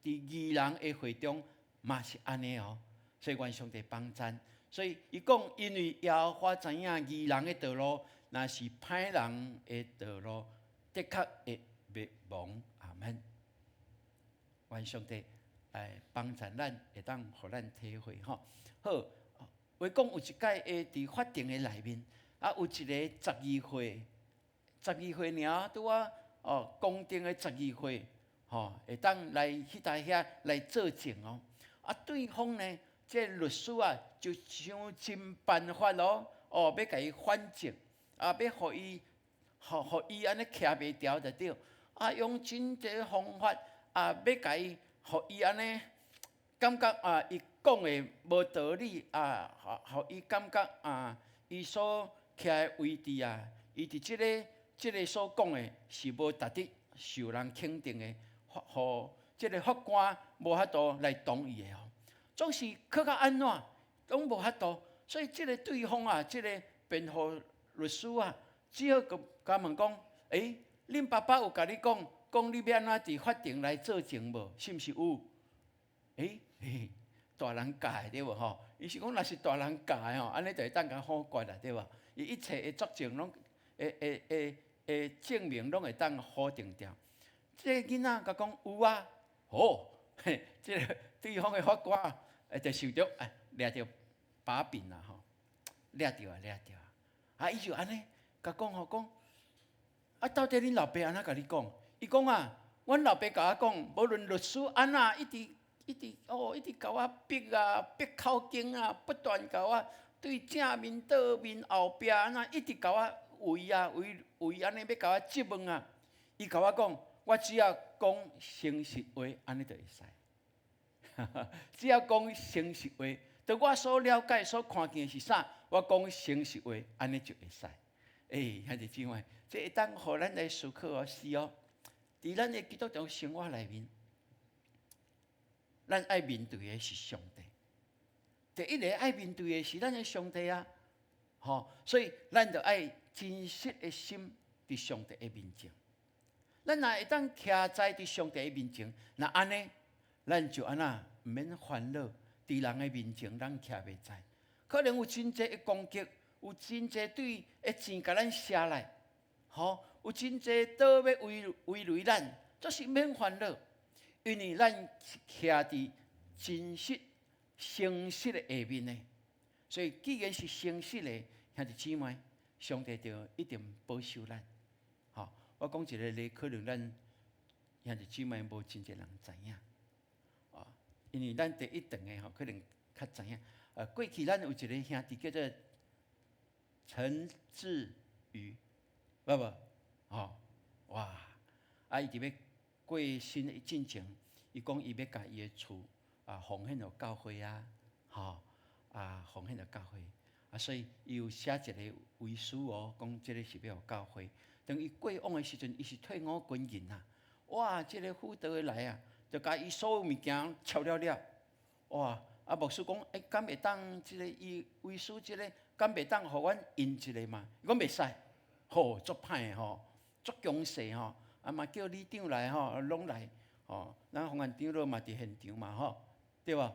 佇義人的會中嘛是按呢哦。所以願上帝幫贊。所以伊講，因為耶和華知影義人的道路，若是歹人的道路，的確會滅亡。阿門。願上帝來幫贊咱，會當予咱體會吼。好，話講有一擺的佇法庭的內面，啊，有一个十二歲，十二歲爾拄仔哦，公定的十二歲，吼，會當來彼台遐來作證哦。啊，對方呢，這個律師啊，就想盡辦法咯，哦，欲共伊反證，啊，欲予伊，予予伊按呢徛袂牢就對。啊，用真濟方法啊，欲共伊，予伊按呢感覺啊，伊講的無道理啊，予予伊感覺啊，伊所徛的位置啊，伊佇這个這个所講的是無值得受人肯定的，予這个法官無法度來同意的吼。總是閣較按怎，攏無法度，所以這个對方啊，這个辯護律師啊，只好共共問講：欸，恁爸爸有共你講，講你欲按怎佇法庭來作證無？是毋是有？欸，嘿，大人教的對無吼？伊是講若是大人教的吼，按呢就會當共否決啦，對無？伊一切的作證攏會會會會證明攏會當否定掉。這個囡仔共講有啊，好，嘿，這个對方的法官就受著哎，掠著把柄啦吼，掠著啊，掠著啊！啊，伊就按呢共講吼講，啊，到底恁老爸按怎共你講？伊講啊，阮老爸共我講，無論律師按怎一直一直哦，一直共我逼啊，逼口供啊，不斷共我對正面、倒面、後壁按怎一直共我圍啊圍圍按呢欲共我質問啊。伊共我講，我只要講誠實話，按呢就會使。只要講誠實話，著我所了解、所看見是啥，我講誠實話，按呢就會使。欸，兄弟姊妹，這會當予咱來思考哦，是哦，佇咱的基督徒生活內面，咱愛面對的是上帝。第一个愛面對的是咱的上帝啊，吼，所以咱著愛真實的心佇上帝的面前。咱若會當徛在佇上帝的面前，若按呢，咱就按怎毋免煩惱，佇人的面前咱徛袂在，可能有真濟的攻擊，有真濟對的箭共咱射來，吼，有真濟刀欲圍圍圍咱，這是免煩惱，因為咱是徛佇真實誠實的下面的，所以既然是誠實的，兄弟姊妹，上帝就一定保守咱。吼，我講一個例，可能咱兄弟姊妹無真濟人知影。因為咱第一堂的吼，可能較知影。過去咱有一個兄弟叫做陳志宇，捌無？吼，哇！啊，伊佇欲過身的進前，伊講伊欲共伊的厝啊奉獻予教會啊，吼啊奉獻予教會啊，所以伊有寫一個遺書哦，講這个是欲予教會。當伊過往的時陣，伊是退伍軍人啊，哇！這个輔導的來啊，就共伊所有物件抄了了，哇！啊，牧師講，欸，敢會當這个伊遺書這个，敢袂當予阮印一个嘛？伊講袂使，吼，足歹的吼，足強勢吼，啊嘛叫里長來吼，攏來，吼，咱洪安長老嘛佇現場嘛吼，對無？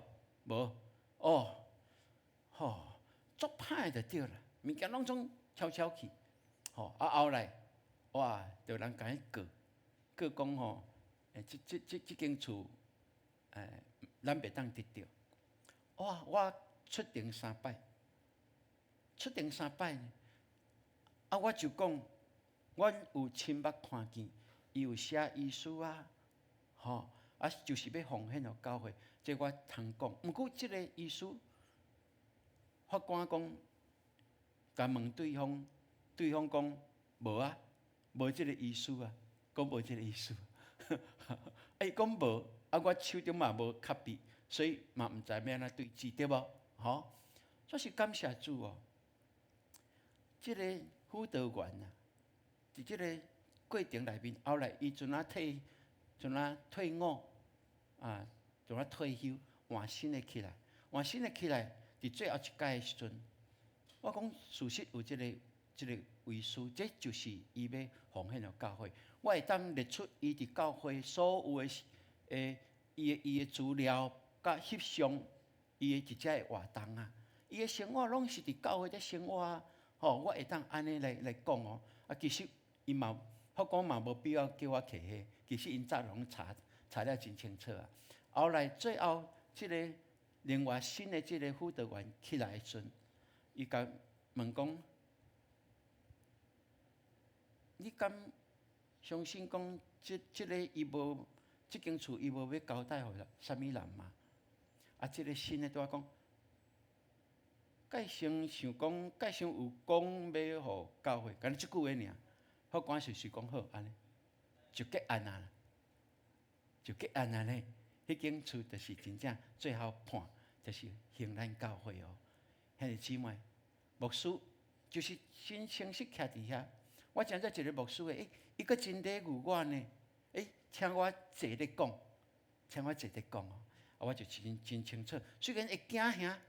無，哦，吼，足歹就對啦，物件攏總悄悄去，吼啊後來，哇，就有人共伊告，告講吼，這間厝，咱袂當得著。哇，我出庭三擺，出庭三擺呢，啊，我就講，阮有親目看見，伊有寫遺書啊，吼，啊，就是欲奉獻予教會，這我通講。毋過這个意思，法官講，共問對方，對方講無啊，無這个意思啊，講無這个意思。伊講無，啊，我手中嘛無 copy，所以嘛毋知欲按怎對質，對無？吼，煞是感謝主哦。這个輔導員啊，佇這个過程內面，後來伊陣仔退，陣仔退伍，啊，陣仔退休，換新的起來，換新的起來，佇最後一屆的時陣，我講事實有這个遺書，這就是伊欲奉獻予教會。我會當列出伊佇教會所有的伊的資料，佮翕相，伊的一隻的活動啊，伊的生活攏是佇教會咧生活啊。吼，我會當按呢來講哦。啊，其實伊嘛，法官嘛無必要叫我提彼，其實𪜶早攏查查了真清楚啊。後來最後，這个另外新的這个輔導員起來的時陣，伊共問講：你敢相信講這个伊無這間厝伊無欲交代予啥物人嗎？啊，這个新的拄仔講，蓋先想講，蓋先有講欲予教會，敢若這句話爾。法官就是講好，按呢就結案啊，就結案啊咧。彼間厝就是真正最後判，就是還咱教會哦。兄弟姊妹，牧師就是真清晰徛佇遐。我誠做一个牧師的，伊閣真禮遇我呢。聽我坐咧講，聽我坐咧講哦，啊，我就真真清楚。雖然會驚嚇，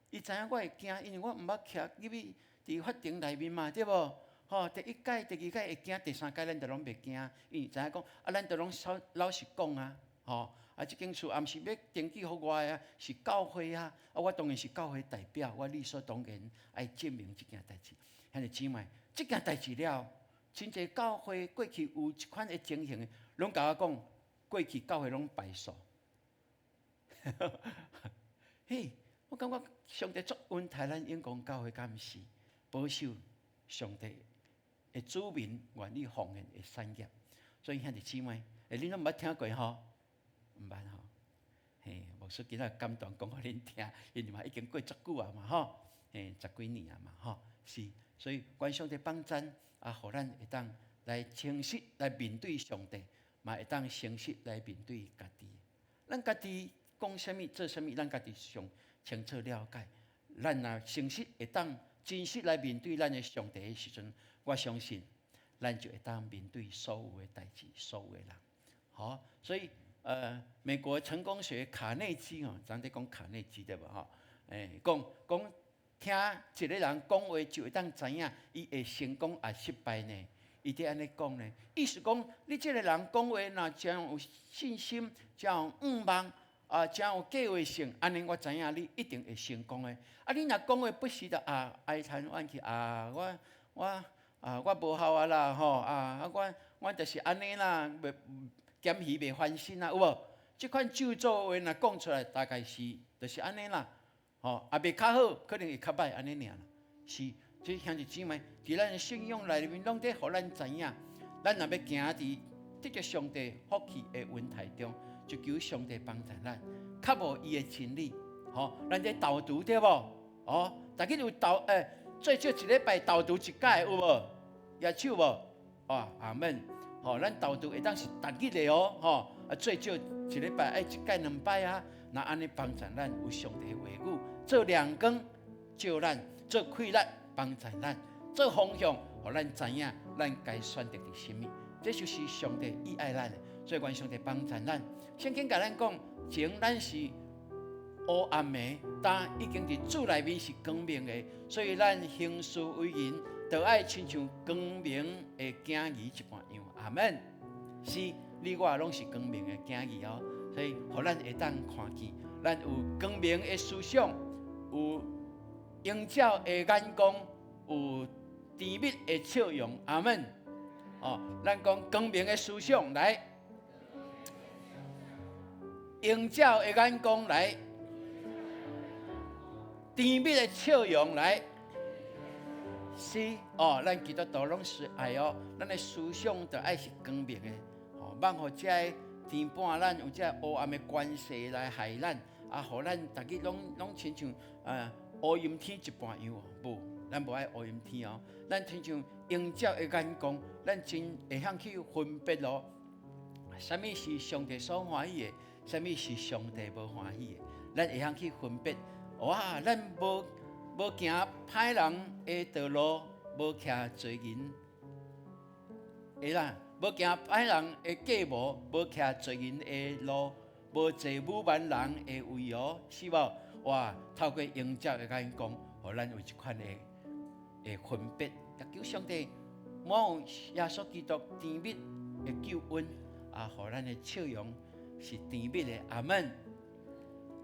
伊知影我會驚，因為我毋捌徛入去佇法庭內面嘛，對無？吼，第一擺、第二擺會驚，第三擺咱就攏袂驚，因為知影講，啊，咱就攏老實講啊，吼，啊，這間厝也毋是欲登記予我的啊，是教會啊，啊，我當然是教會代表，我理所當然愛證明這件代誌。兄弟姊妹，這件代誌了，真濟教會過去有這款的情形的，攏共我講，過去教會攏敗訴。嘿，我感覺上帝足恩待咱永光教會，敢毋是保守上帝的子民願意奉獻的產業。所以兄弟姊妹，恁攏毋捌聽過吼？毋捌吼？嘿，牧師今仔感動講予恁聽，因為嘛已經過足久啊嘛吼，嘿，十幾年啊嘛吼，是，所以願上帝幫贊啊，予咱會當來誠實來面對上帝，嘛會當誠實來面對家己。咱家己講啥物、做啥物，咱家己上清楚了解。咱若誠實會當真實來面對咱的上帝的時陣，我相信咱就會當面對所有的代誌、所有的人。好，所以美國成功學卡內基吼，咱咧講卡內基對無吼？講講聽一個人講話就會當知影伊會成功抑失敗呢？伊佇按呢講呢，意思講你這个人講話若誠有信心、誠有向望啊，誠有計劃性，按呢我知影你一定會成功的。啊，你若講話不時的啊，哀嘆怨氣啊，我啊我無效啊啦吼啊啊我我就是按呢啦，袂鹹魚袂翻身啊，有無？這款咒詛話若講出來，大概是就是按呢啦，吼，也袂較好，可能會較歹按呢爾啦。是，這兄弟姊妹，佇咱的信仰內面，攏佇予咱知影，咱若欲行佇得著上帝福氣的恩待中，就求上帝幫助咱，較無伊的真理，吼，咱這投櫥對無？哦，逐日有投最少一禮拜投櫥一擺有無？舉手無？哦，阿門。吼，咱投櫥會當是逐日的哦，吼，啊最少一禮拜愛一擺兩擺啊。若按呢幫助咱有上帝的話語做亮光，照咱做氣力幫助咱做方向，予咱知影咱該選擇佇啥物。這就是上帝伊愛咱的，所以願上帝幫助咱。聖經共咱講，前咱是黑暗的，但已經佇主內面是光明的，所以咱行事為人，就愛親像光明的囝兒一般樣。阿門。是，你我攏是光明的囝兒哦，所以予咱會當看見，咱有光明的思想，有英照的眼光，有甜蜜的笑容。阿門。哦，咱講光明的思想來，英照的眼光來，甜蜜的笑容來。是哦，咱基督徒攏是愛哦，咱的思想就愛是光明的，哦，莫予這个天半咱有這个黑暗的關係來害咱，啊，予咱逐日攏攏親像啊烏陰天一半樣哦，無，咱無愛烏陰天哦，咱親像英照的眼光，咱真會曉去分別咯，啥物是上帝所歡喜的，啥物是上帝無歡喜的，咱會曉去分別。哇，咱無。無行歹人的道路，無徛罪人的啦，無行歹人的計謀，無徛罪人的路，無坐侮慢人的位哦，是無？哇！透過英照的眼光，予咱有這款的的分別。也求上帝滿有耶穌基督甜蜜的救恩，啊，予咱的笑容是甜蜜的。阿門。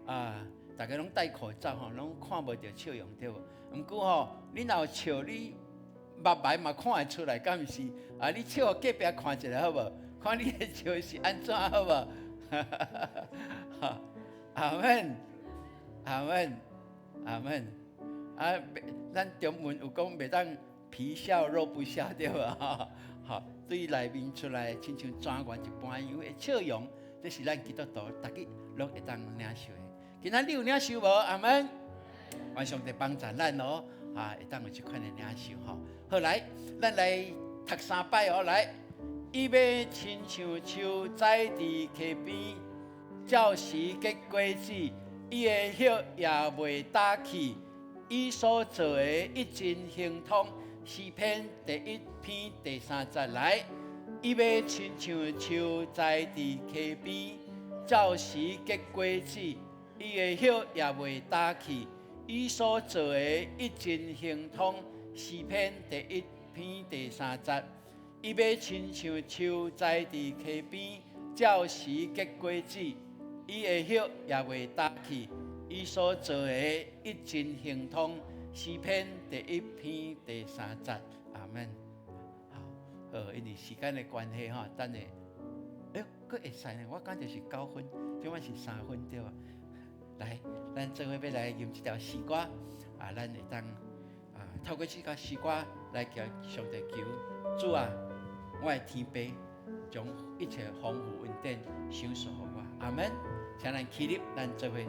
啊！大家攏戴口罩吼，攏看無著笑容對無？毋過吼，你若有笑，你目眉嘛看會出來，敢毋是？啊，你笑予隔壁看一下好無？看你的笑是按怎好無？阿門，阿門，阿門。啊，咱中文有講袂當皮笑肉不笑對無？吼，對內面出來親像狀元一般樣的笑容，這是咱基督徒逐日攏會當領受的。今仔你有領受無？阿門。願上帝幫助咱哦，啊，會當有這款的領受吼。好來，咱來讀三擺哦。來，伊欲親像樹栽佇溪邊，照時結果子，伊的葉也袂焦去，伊所做的一盡亨通。詩篇第一篇第三節來，伊欲親像樹栽佇溪邊，照時結果子。伊的葉也袂焦去，伊所做的一盡亨通。詩篇第一篇第三節，伊欲親像樹栽佇溪邊，照時結果子，伊的葉也袂焦去，伊所做的一盡亨通。詩篇第一篇第三節，阿門。好，好，因為時間的關係吼，等下，哎喲，閣會使呢？我感覺是九分，這擺是三分對無？來，咱做伙欲來吟這條詩歌，啊，咱會當啊，透過這條詩歌來共上帝求，主啊，我的天父將一切豐富恩典賞賜予我，阿門。請咱起立，咱做伙來吟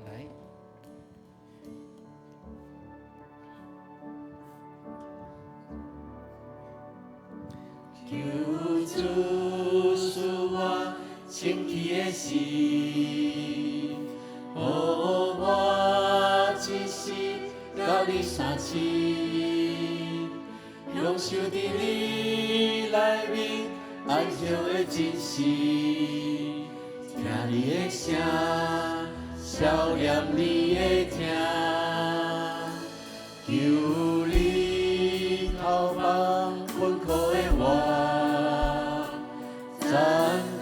來。求主賜我清氣的心，予我一生佮你相親，享受佇你內面安詳的真實，聽你的聲，消念你的疼，求你透放困苦的我，斬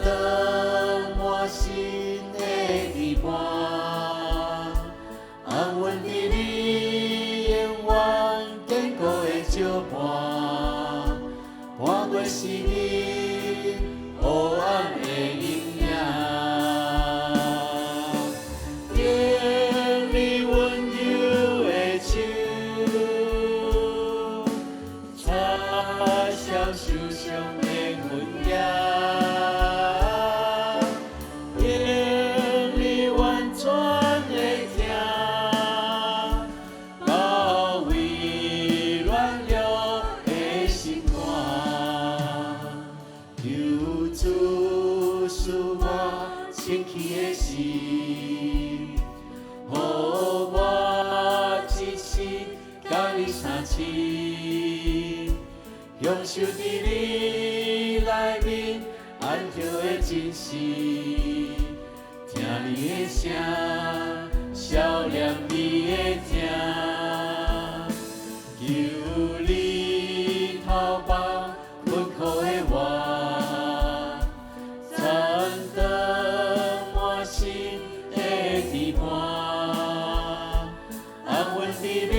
斷滿身的羈絆，安穩佇你永遠堅固的石伴，搬過是你黑暗的陰影，用你溫柔的手，擦消受傷的痕跡，用你完全的疼，包圍軟弱的心肝。求主賜我清氣的心，予我一生佮你相親，享受佇你內面安詳的真實，聽你的聲，消念你的疼，求你透放困苦的我，斬斷滿身的羈絆，安穩佇你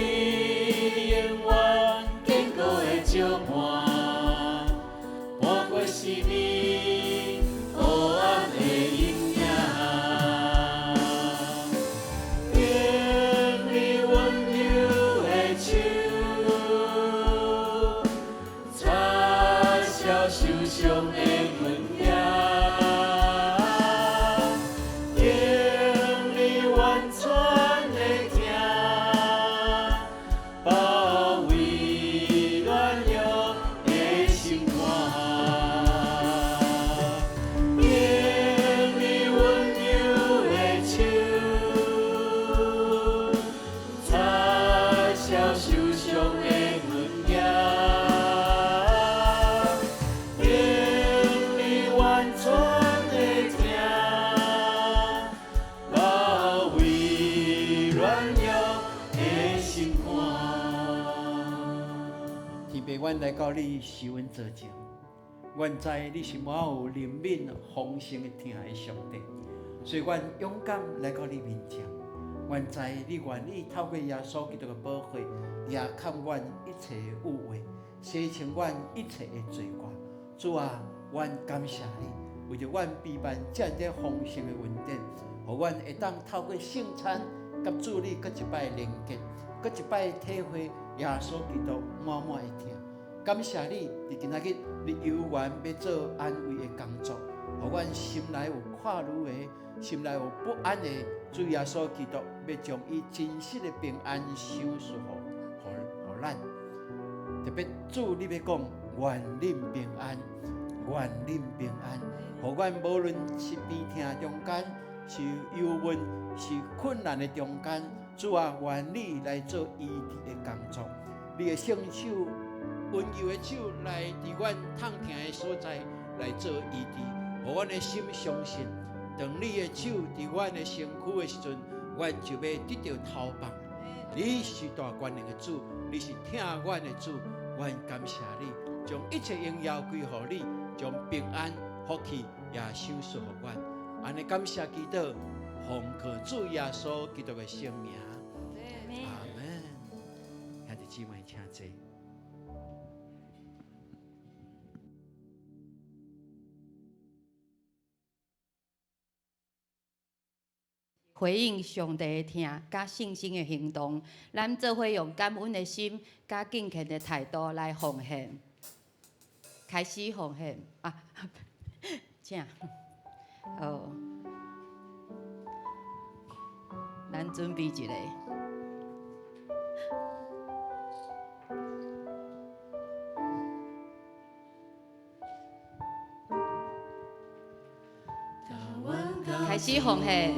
阮來到你施恩座前，阮知你是滿有憐憫、豐盛的疼的上帝，所以阮勇敢來到你面前。阮知你願意透過耶穌基督的寶血，遮蓋阮一切的污穢，洗清阮一切的罪過。主啊，阮感謝你，為著阮備辦這樣豐盛的恩典，予阮會當透過聖餐，佮主你閣一擺連結，閣一擺體會耶穌基督滿滿的疼。感謝你，佇今仔日你猶原欲做安慰的工作，予阮心內有掛慮的，心內有不安的，主耶穌基督欲將伊真實的平安賞賜予咱。特別主，你欲講願恁平安，願恁平安，予阮無論是病痛中間，是憂悶，是困難的中間，主啊，願你來做醫治的工作，你的聖手，溫柔的手來佇阮痛疼的所在來做醫治，予阮的心相信，當你的手佇阮的身軀的時陣，阮就欲得著頭放。你是大權能的主，你是疼阮的主，阮感謝你，將一切榮耀歸予你，將平安福氣也賞賜予阮。按呢感謝祈禱，奉靠主耶穌基督的聖名，阿門。兄弟姊妹，請坐。回應上帝的疼，佮信心的行動，咱做伙用感恩的心，佮敬虔的態度來奉獻，開始奉獻啊！請，好，咱準備一下。開始奉獻。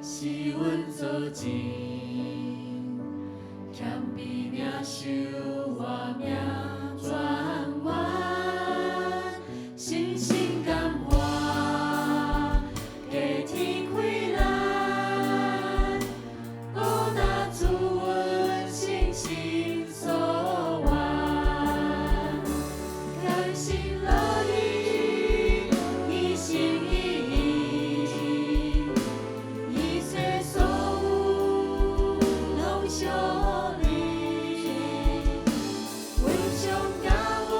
是阮做證，謙卑領受活命泉源，深深感化，加天開咱，烏達主阮信心所願，甘心樂意，一心一意，一切所有攏屬你，阮上感恩，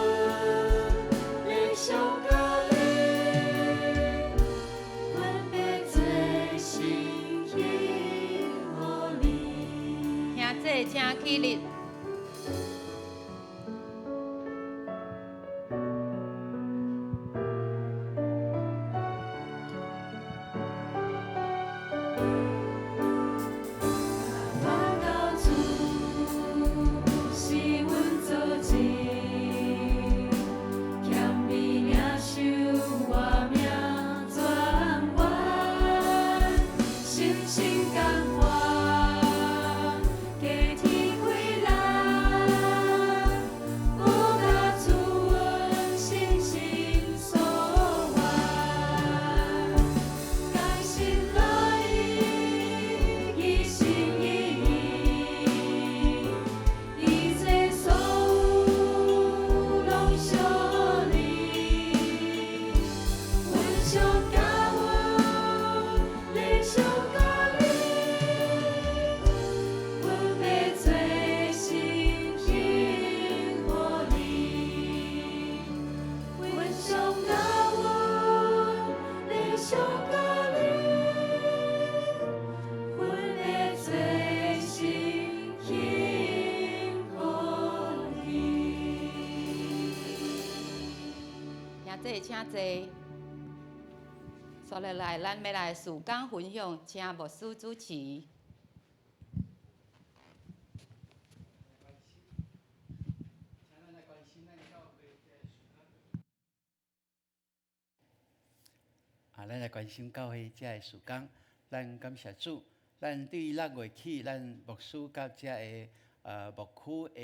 你上甲你，阮欲做心獻予你。兄弟，請起立。阮到主是阮做證，謙卑領受活命泉源，深深感化，加天開咱，有甲主阮信心所願，甘心樂意，一心一意，一切所有攏屬你，阮上感恩，你上甲你，阮欲做心獻予你，阮上感恩，你上甲你，阮欲做心獻予你。兄弟，請坐。煞落來，咱欲來事工分享，請牧師主持。啊，咱來關心教會遮个事工，咱感謝主。咱對6月起，咱牧師佮遮个牧區的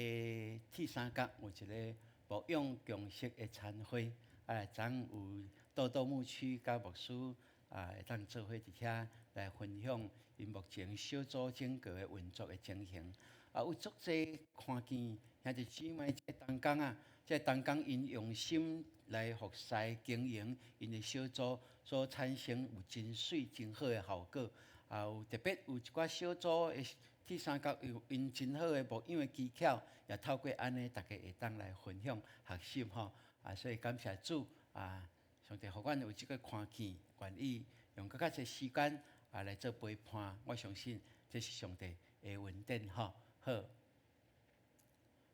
鐵三角有一个牧養共識的餐會。啊，昨有多多牧區佮牧師啊，會當做伙佇遐來分享𪜶目前小組整個的運作的情形。啊，有足濟看見兄弟姊妹這同工啊，這同工𪜶用心來服侍經營𪜶的小組，所產生有真媠真好的效果。啊，有特別有一寡小組的鐵三角有𪜶真好的牧養的技巧，也透過按呢，逐家會當來分享學習吼。啊，所以感謝主啊，上帝予阮有這個看見，願意用閣較濟時間啊來做陪伴。我相信這是上帝的恩典吼。好，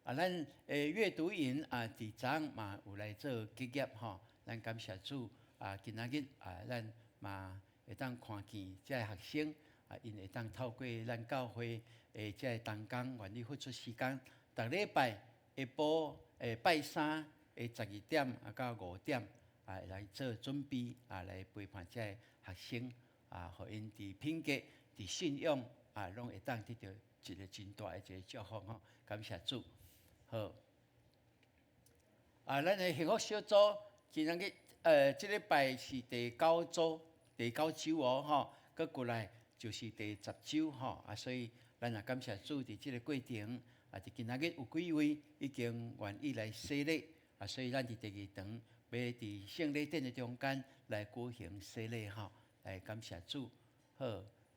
啊，咱的閱讀營啊，佇昨嘛有來做結業吼。咱感謝主啊，今仔日啊，咱嘛會當看見這个學生啊，𪜶會當透過咱教會的這个同工，願意付出時間，逐禮拜下晡誒拜三的12點啊到5點啊來做準備啊，來陪伴這个學生啊，予𪜶佇品格、佇信仰啊，攏會當得著一個真大的一個祝福吼。感謝主，好。啊，咱的幸福小組今仔日這禮拜是第九週、第九週哦，吼，閣過來就是第十週吼，啊，所以咱也感謝主，佇這個過程，啊，佇今仔日有幾位已經願意來洗禮，啊，所以咱佇第二堂欲佇聖禮殿的中間來舉行洗禮吼，來感謝主，好，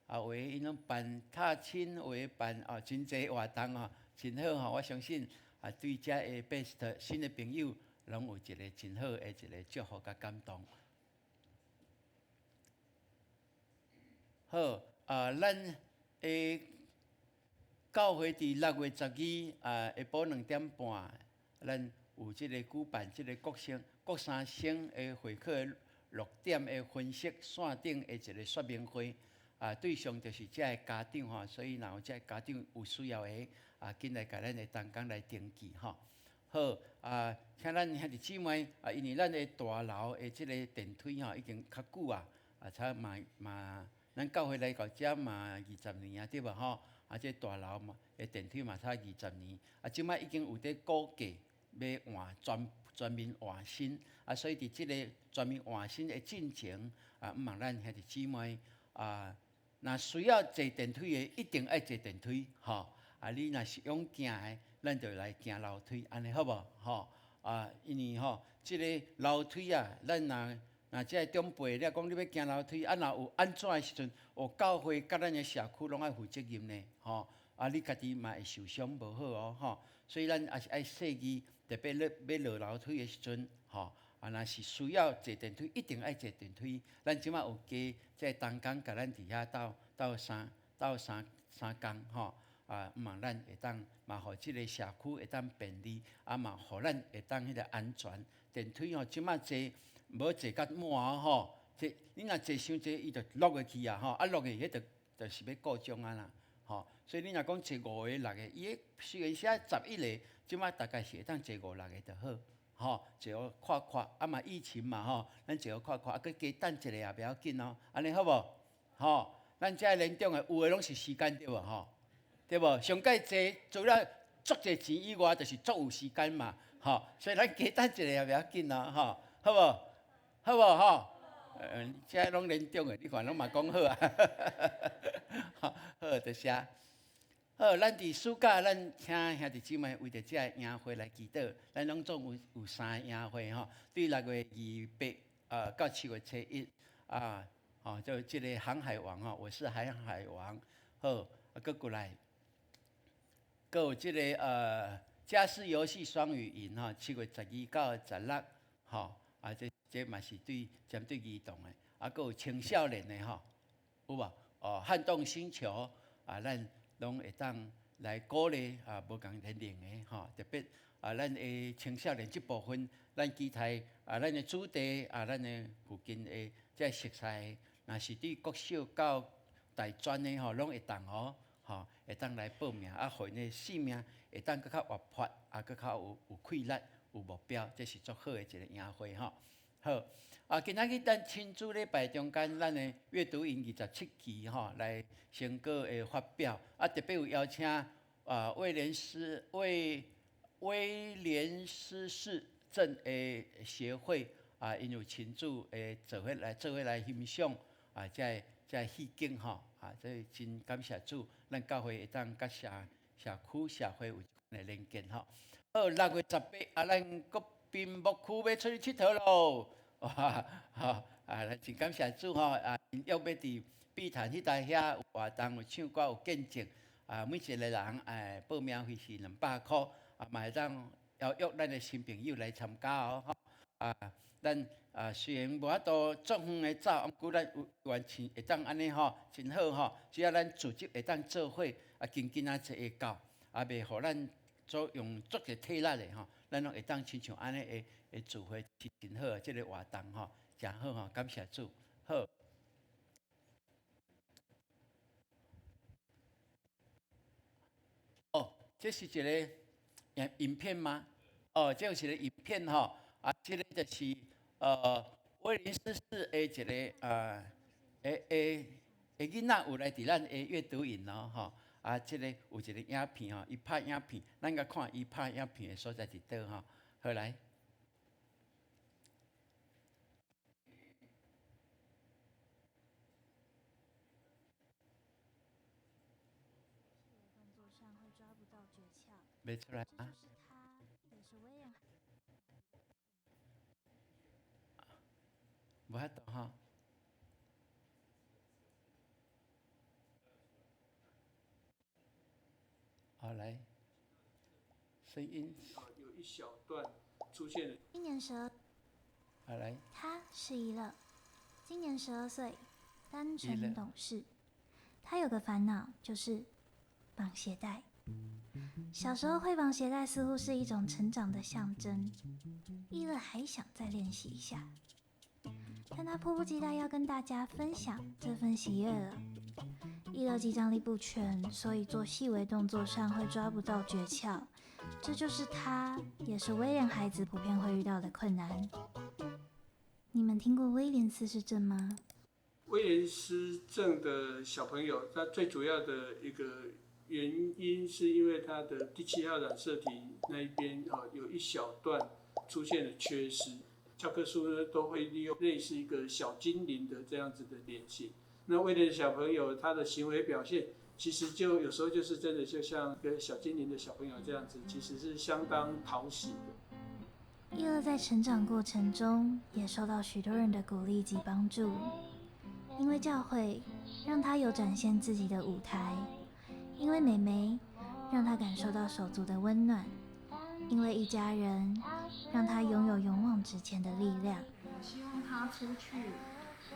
啊，有的𪜶攏辦踏青，有的辦哦，真濟活動吼，真好吼，我相信啊，對遮的 best 新的朋友，攏有一個真好的一個祝福佮感動。好，啊，咱的教會佇6月12啊，下晡2點半，咱有這個舉辦這個國省國三省的會考六點的分析線頂的一個說明會，啊，對象就是遮个家長吼，所以若有遮个家長有需要的，啊，緊來共咱的同工來登記吼。好啊，請咱兄弟姊妹啊，因為咱的大樓的這個電梯吼已經較久啊，啊，差嘛嘛，咱教會來到遮嘛二十年啊，對無吼？啊，這大樓嘛的電梯嘛差二十年，啊，這擺已經有佇估計欲換全全面換新，啊，所以佇這個全面換新的進程啊，毋望咱兄弟姊妹啊，若需要坐電梯的，一定愛坐電梯，吼。啊，你若是用行的，咱就來行樓梯，按呢好無？吼啊，因為吼，這個樓梯啊，咱若若這个長輩，你講你欲行樓梯，啊，若有按怎的時陣，哦，教會佮咱的社區攏愛負責任呢，吼啊，你家己嘛會受傷無好哦，吼，所以咱也是愛細膩，特別咧欲落樓梯的時陣，吼啊，若是需要坐電梯，一定愛坐電梯。咱這擺有加這個同工，共咱佇遐鬥鬥三鬥三三工，吼。啊，毋望咱會當嘛，予這个社區會當便利，啊嘛，予咱會當彼個安全。電梯吼，這擺坐無坐甲滿吼，這你若坐傷濟，伊就落落去啊吼，啊落去，彼就就是欲故障啊啦，吼。所以你若講坐五个、六个，伊彼雖然寫11个，這擺大概是會當坐五六个就好，吼，坐予闊闊，啊嘛疫情嘛吼，咱坐予闊闊，啊閣加等一下也袂要緊哦，按呢好無？吼，咱遮年長的有的攏是時間對無吼？對無？上蓋濟除了足濟錢以外，就是足有時間嘛，吼！所以咱加等一下也袂要緊咯，吼，好無？好無？吼？嗯，遮攏年長的，你看攏嘛講好啊，好，多謝。好，咱佇暑假，咱請兄弟姊妹為著這个營會來祈禱。咱攏總有有三个營會吼，對6月28到7月初一啊，吼，就這个航海王吼，我是航海王，好，啊，閣過來。閣有這個家事遊戲雙語營吼，7月12到16吼，啊，這這嘛是對針對兒童的，啊，閣有青少年的吼，有無？哦，撼動星球啊，咱攏會當來鼓勵啊，無仝年齡的吼，特別啊，咱的青少年這部分，咱期待啊，咱的主題啊，咱的附近的這熟似的，若是對國小到大專的吼，攏會當哦。吼，會當來報名，啊，予𪜶的生命會當閣較活潑，啊，閣較有有氣力、有目標，這是足好的一個營會吼。好，啊，今仔日咱親子禮拜中間，咱的閱讀營27期吼來成果的發表，啊，特別有邀請啊威廉斯威威廉斯市鎮的協會啊，𪜶有親自的做伙來做伙來欣賞啊，這个這个戲景吼。啊，這真感謝主，咱教會會當佮社社區社會有這款的連結吼。好，6月18啊，咱國賓牧區欲出去𨑨迌囉，哇，吼啊，咱真感謝主吼啊，𪜶約欲佇碧潭彼搭遐有活動，有唱歌，有見證啊，每一个人哎報名費是200箍，啊，嘛會當邀約咱的新朋友來參加哦，吼啊，咱啊雖然無法度足遠的走，毋過咱有完全會當按呢吼，真好吼，只要咱組織會當做伙，啊，緊緊仔齊會到，啊，袂予咱做用足濟體力的吼，咱攏會當親像按呢的的聚會是真好的，這个活動吼，誠好吼，感謝主，好。哦，這是一个影影片嗎？哦，這是一個影片吼，啊，這个就是威廉斯市的一个的的的囡仔有來佇咱的閱讀營哦，吼，啊，這个有一个影片吼，伊拍影片，咱共看伊拍影片的所在佇佗吼，好來。袂出來啊？無法度吼。好來，聲音。有一小段出現了。今年12。好來。他是一樂，今年12歲，單純懂事。他有個煩惱，就是綁鞋帶。小時候會綁鞋帶似乎是一種成長的象徵。一樂還想再練習一下，但他迫不及待要跟大家分享這份喜悅了。一樂肌張力不全，所以做細微動作上會抓不到訣竅，這就是他，也是威廉孩子普遍會遇到的困難。你們聽過威廉斯氏症嗎？威廉斯症的小朋友，他最主要的一個原因是因為他的第7號染色體那一邊啊，有一小段出現了缺失。教科書呢都會利用類似一個小精靈的這樣子的臉型。那威廉小朋友他的行為表現，其實就有時候就是真的就像個小精靈的小朋友這樣子，其實是相當討喜的。一樂在成長過程中也受到許多人的鼓勵及幫助，因為教會讓他有展現自己的舞台，因為妹妹讓他感受到手足的溫暖，因為一家人讓他擁有勇往直前的力量。我希望他出去，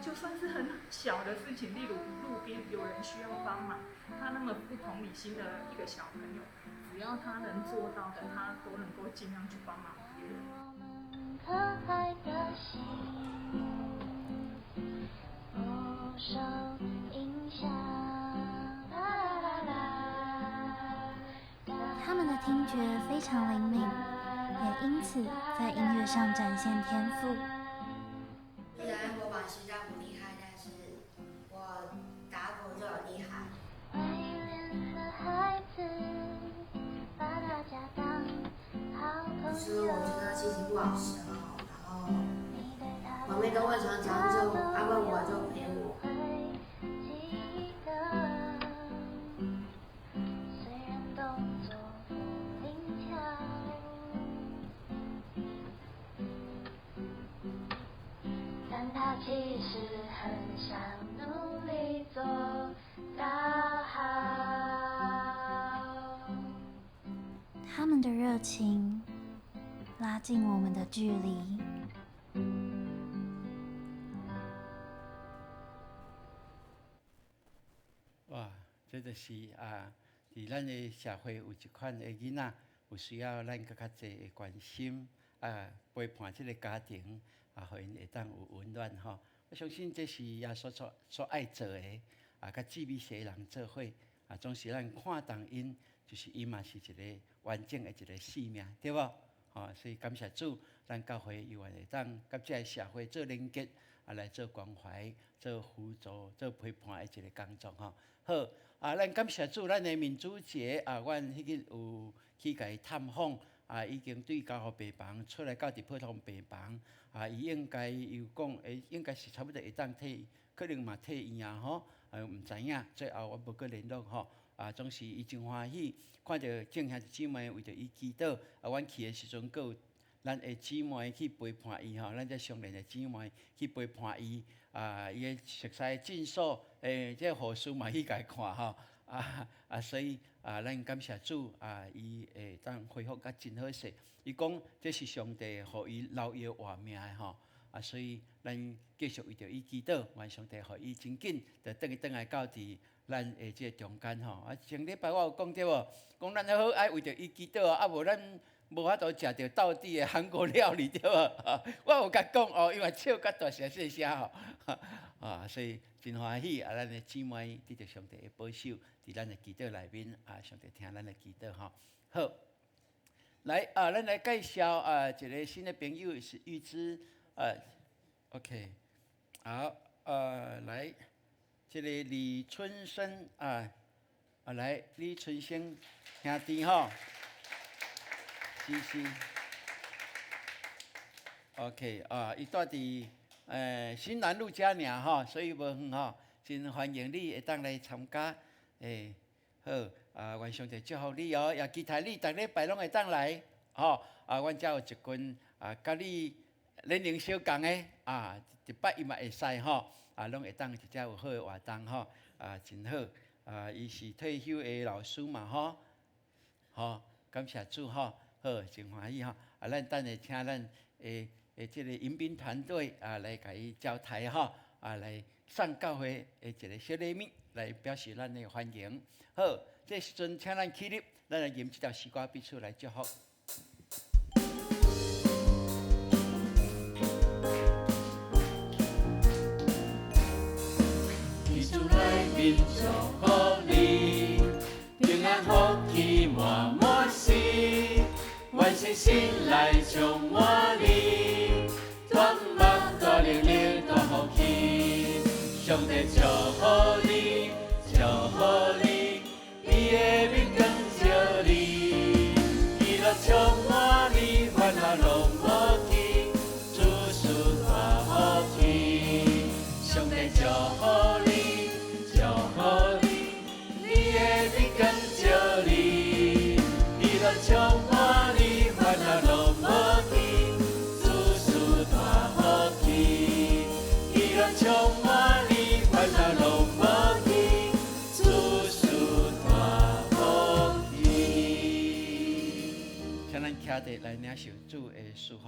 就算是很小的事情，例如路邊有人需要幫忙，他那麼不同理心的一個小朋友，只要他能做到的，他都能夠盡量去幫忙別人。可愛的心不受影響。他們的聽覺非常靈敏，也因此在音樂上展現天賦。雖然我綁鞋帶不厲害，但是我打鼓就很厲害。威廉的孩子把大家當好朋友。其實我覺得心情不好時候，然後媽咪都會常常就安慰我，就陪我。但他其實很想努力做到好。他們的熱情拉近我們的距離。哇，這就是啊，佇咱的社會有一款的囡仔，有需要咱閣較濟的關心啊，陪伴這個家庭啊，予𪜶會當有溫暖吼。我相信這是耶穌所愛做的啊，佮志美西人做伙啊，總是咱看重𪜶，就是伊嘛是一個完整的一個生命，對無？吼，所以感謝主，咱教會猶原會當佮這个社會做連結，啊，來做關懷、做輔助、做陪伴的一個工作吼。好，啊，咱感謝主，咱的民主節啊，阮彼日有去共伊探訪，啊，已經對加護病房出來到佇普通病房，啊，伊應該有講，應該是差不多會當退，可能嘛退院啊吼，啊，毋知影，最後我無閣聯絡吼。啊，總是伊真歡喜，看著眾兄弟姊妹為著伊祈禱。啊，阮去的時陣，閣有咱的姊妹去陪伴伊吼，咱這相連的姊妹去陪伴伊。啊，伊的熟似診所，這個護士嘛去共伊看吼。啊，所以啊，咱感謝主啊，伊會當恢復甲真好勢。伊講這是上帝予伊留伊的活命的吼。啊，所以咱繼續為著伊祈禱，願上帝予伊真緊，就轉去轉來到佇咱的這個中間吼。啊，上禮拜我有講對無？講咱好愛為著伊祈禱，啊無咱無法度食著道地的韓國料理對無？我有共講哦，因為笑較大聲細聲吼。啊，所以真歡喜啊！咱的姊妹得著上帝的保守，佇咱的祈禱內面啊，上帝聽咱的祈禱吼。好，來啊，咱來介紹啊一個新的朋友是玉芝。OK，好，來，這個李春生啊，啊來，李春生兄弟吼，是是，OK 啊，伊住佇新南路遮爾吼，所以無遠吼，真歡迎你會當來參加，好，啊，願上帝祝福你哦，也期待你逐禮拜攏會當來，吼，啊，阮遮有一群啊，佮你年齡相仝的啊，一擺伊嘛會使吼，啊，攏會當一隻有好的活動吼，啊，真好，啊，伊是退休的老師嘛吼，吼，感謝主吼，好，真歡喜吼，啊，咱等下請咱的這個迎賓團隊啊，來共伊招待吼，啊，來送教會的一個小禮物，來表示咱的歡迎。好，這時陣請咱起立，咱來吟這條詩歌彼此來祝福。天主內面祝福你，平安福氣滿滿時，願信心來充滿你，大目大能力大福氣，上帝祝福你，祝福你，伊的面光照你，喜樂充滿你，煩惱攏無去，諸事大福氣，上帝祝福你，祝福你，伊的面光照你，喜樂充滿你，煩惱攏無去，諸事大福氣，喜樂充滿你，煩惱攏無去，諸事大福氣。請咱徛佇來領受主的祝福。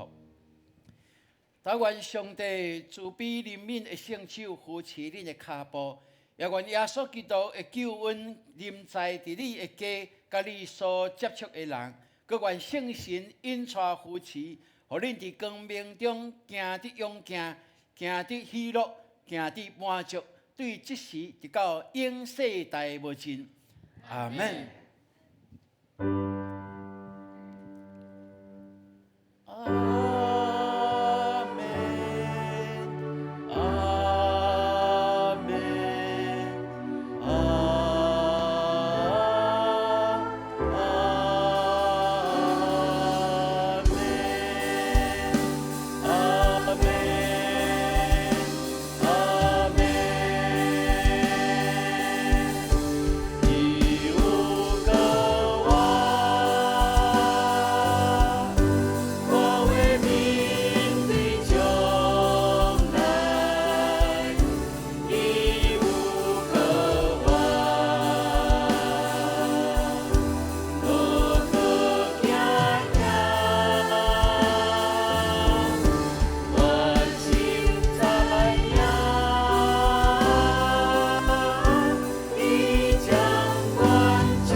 但願上帝慈悲憐憫的聖手扶持恁的跤步，也願耶穌基督的救恩臨在佇你的家，佮你所接觸的人，閣願聖神引帶扶持，予恁佇光明中行得勇健，行得喜樂，行得滿足，對這時直到永世代無盡。阿門。阿門，阿門，阿門，阿門，阿門。伊有個我，我會面對將來。伊有個我，無閣驚嚇，我心知影，伊掌管將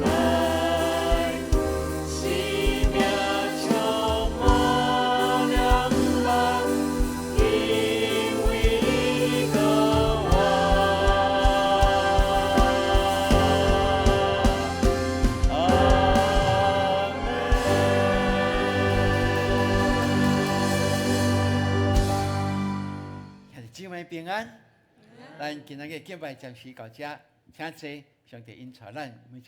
來，生命充滿了望，因為伊閣活。阿門。兄弟姊妹平安，咱今仔日敬拜暫時到這，請坐，上帝恩賜咱每一。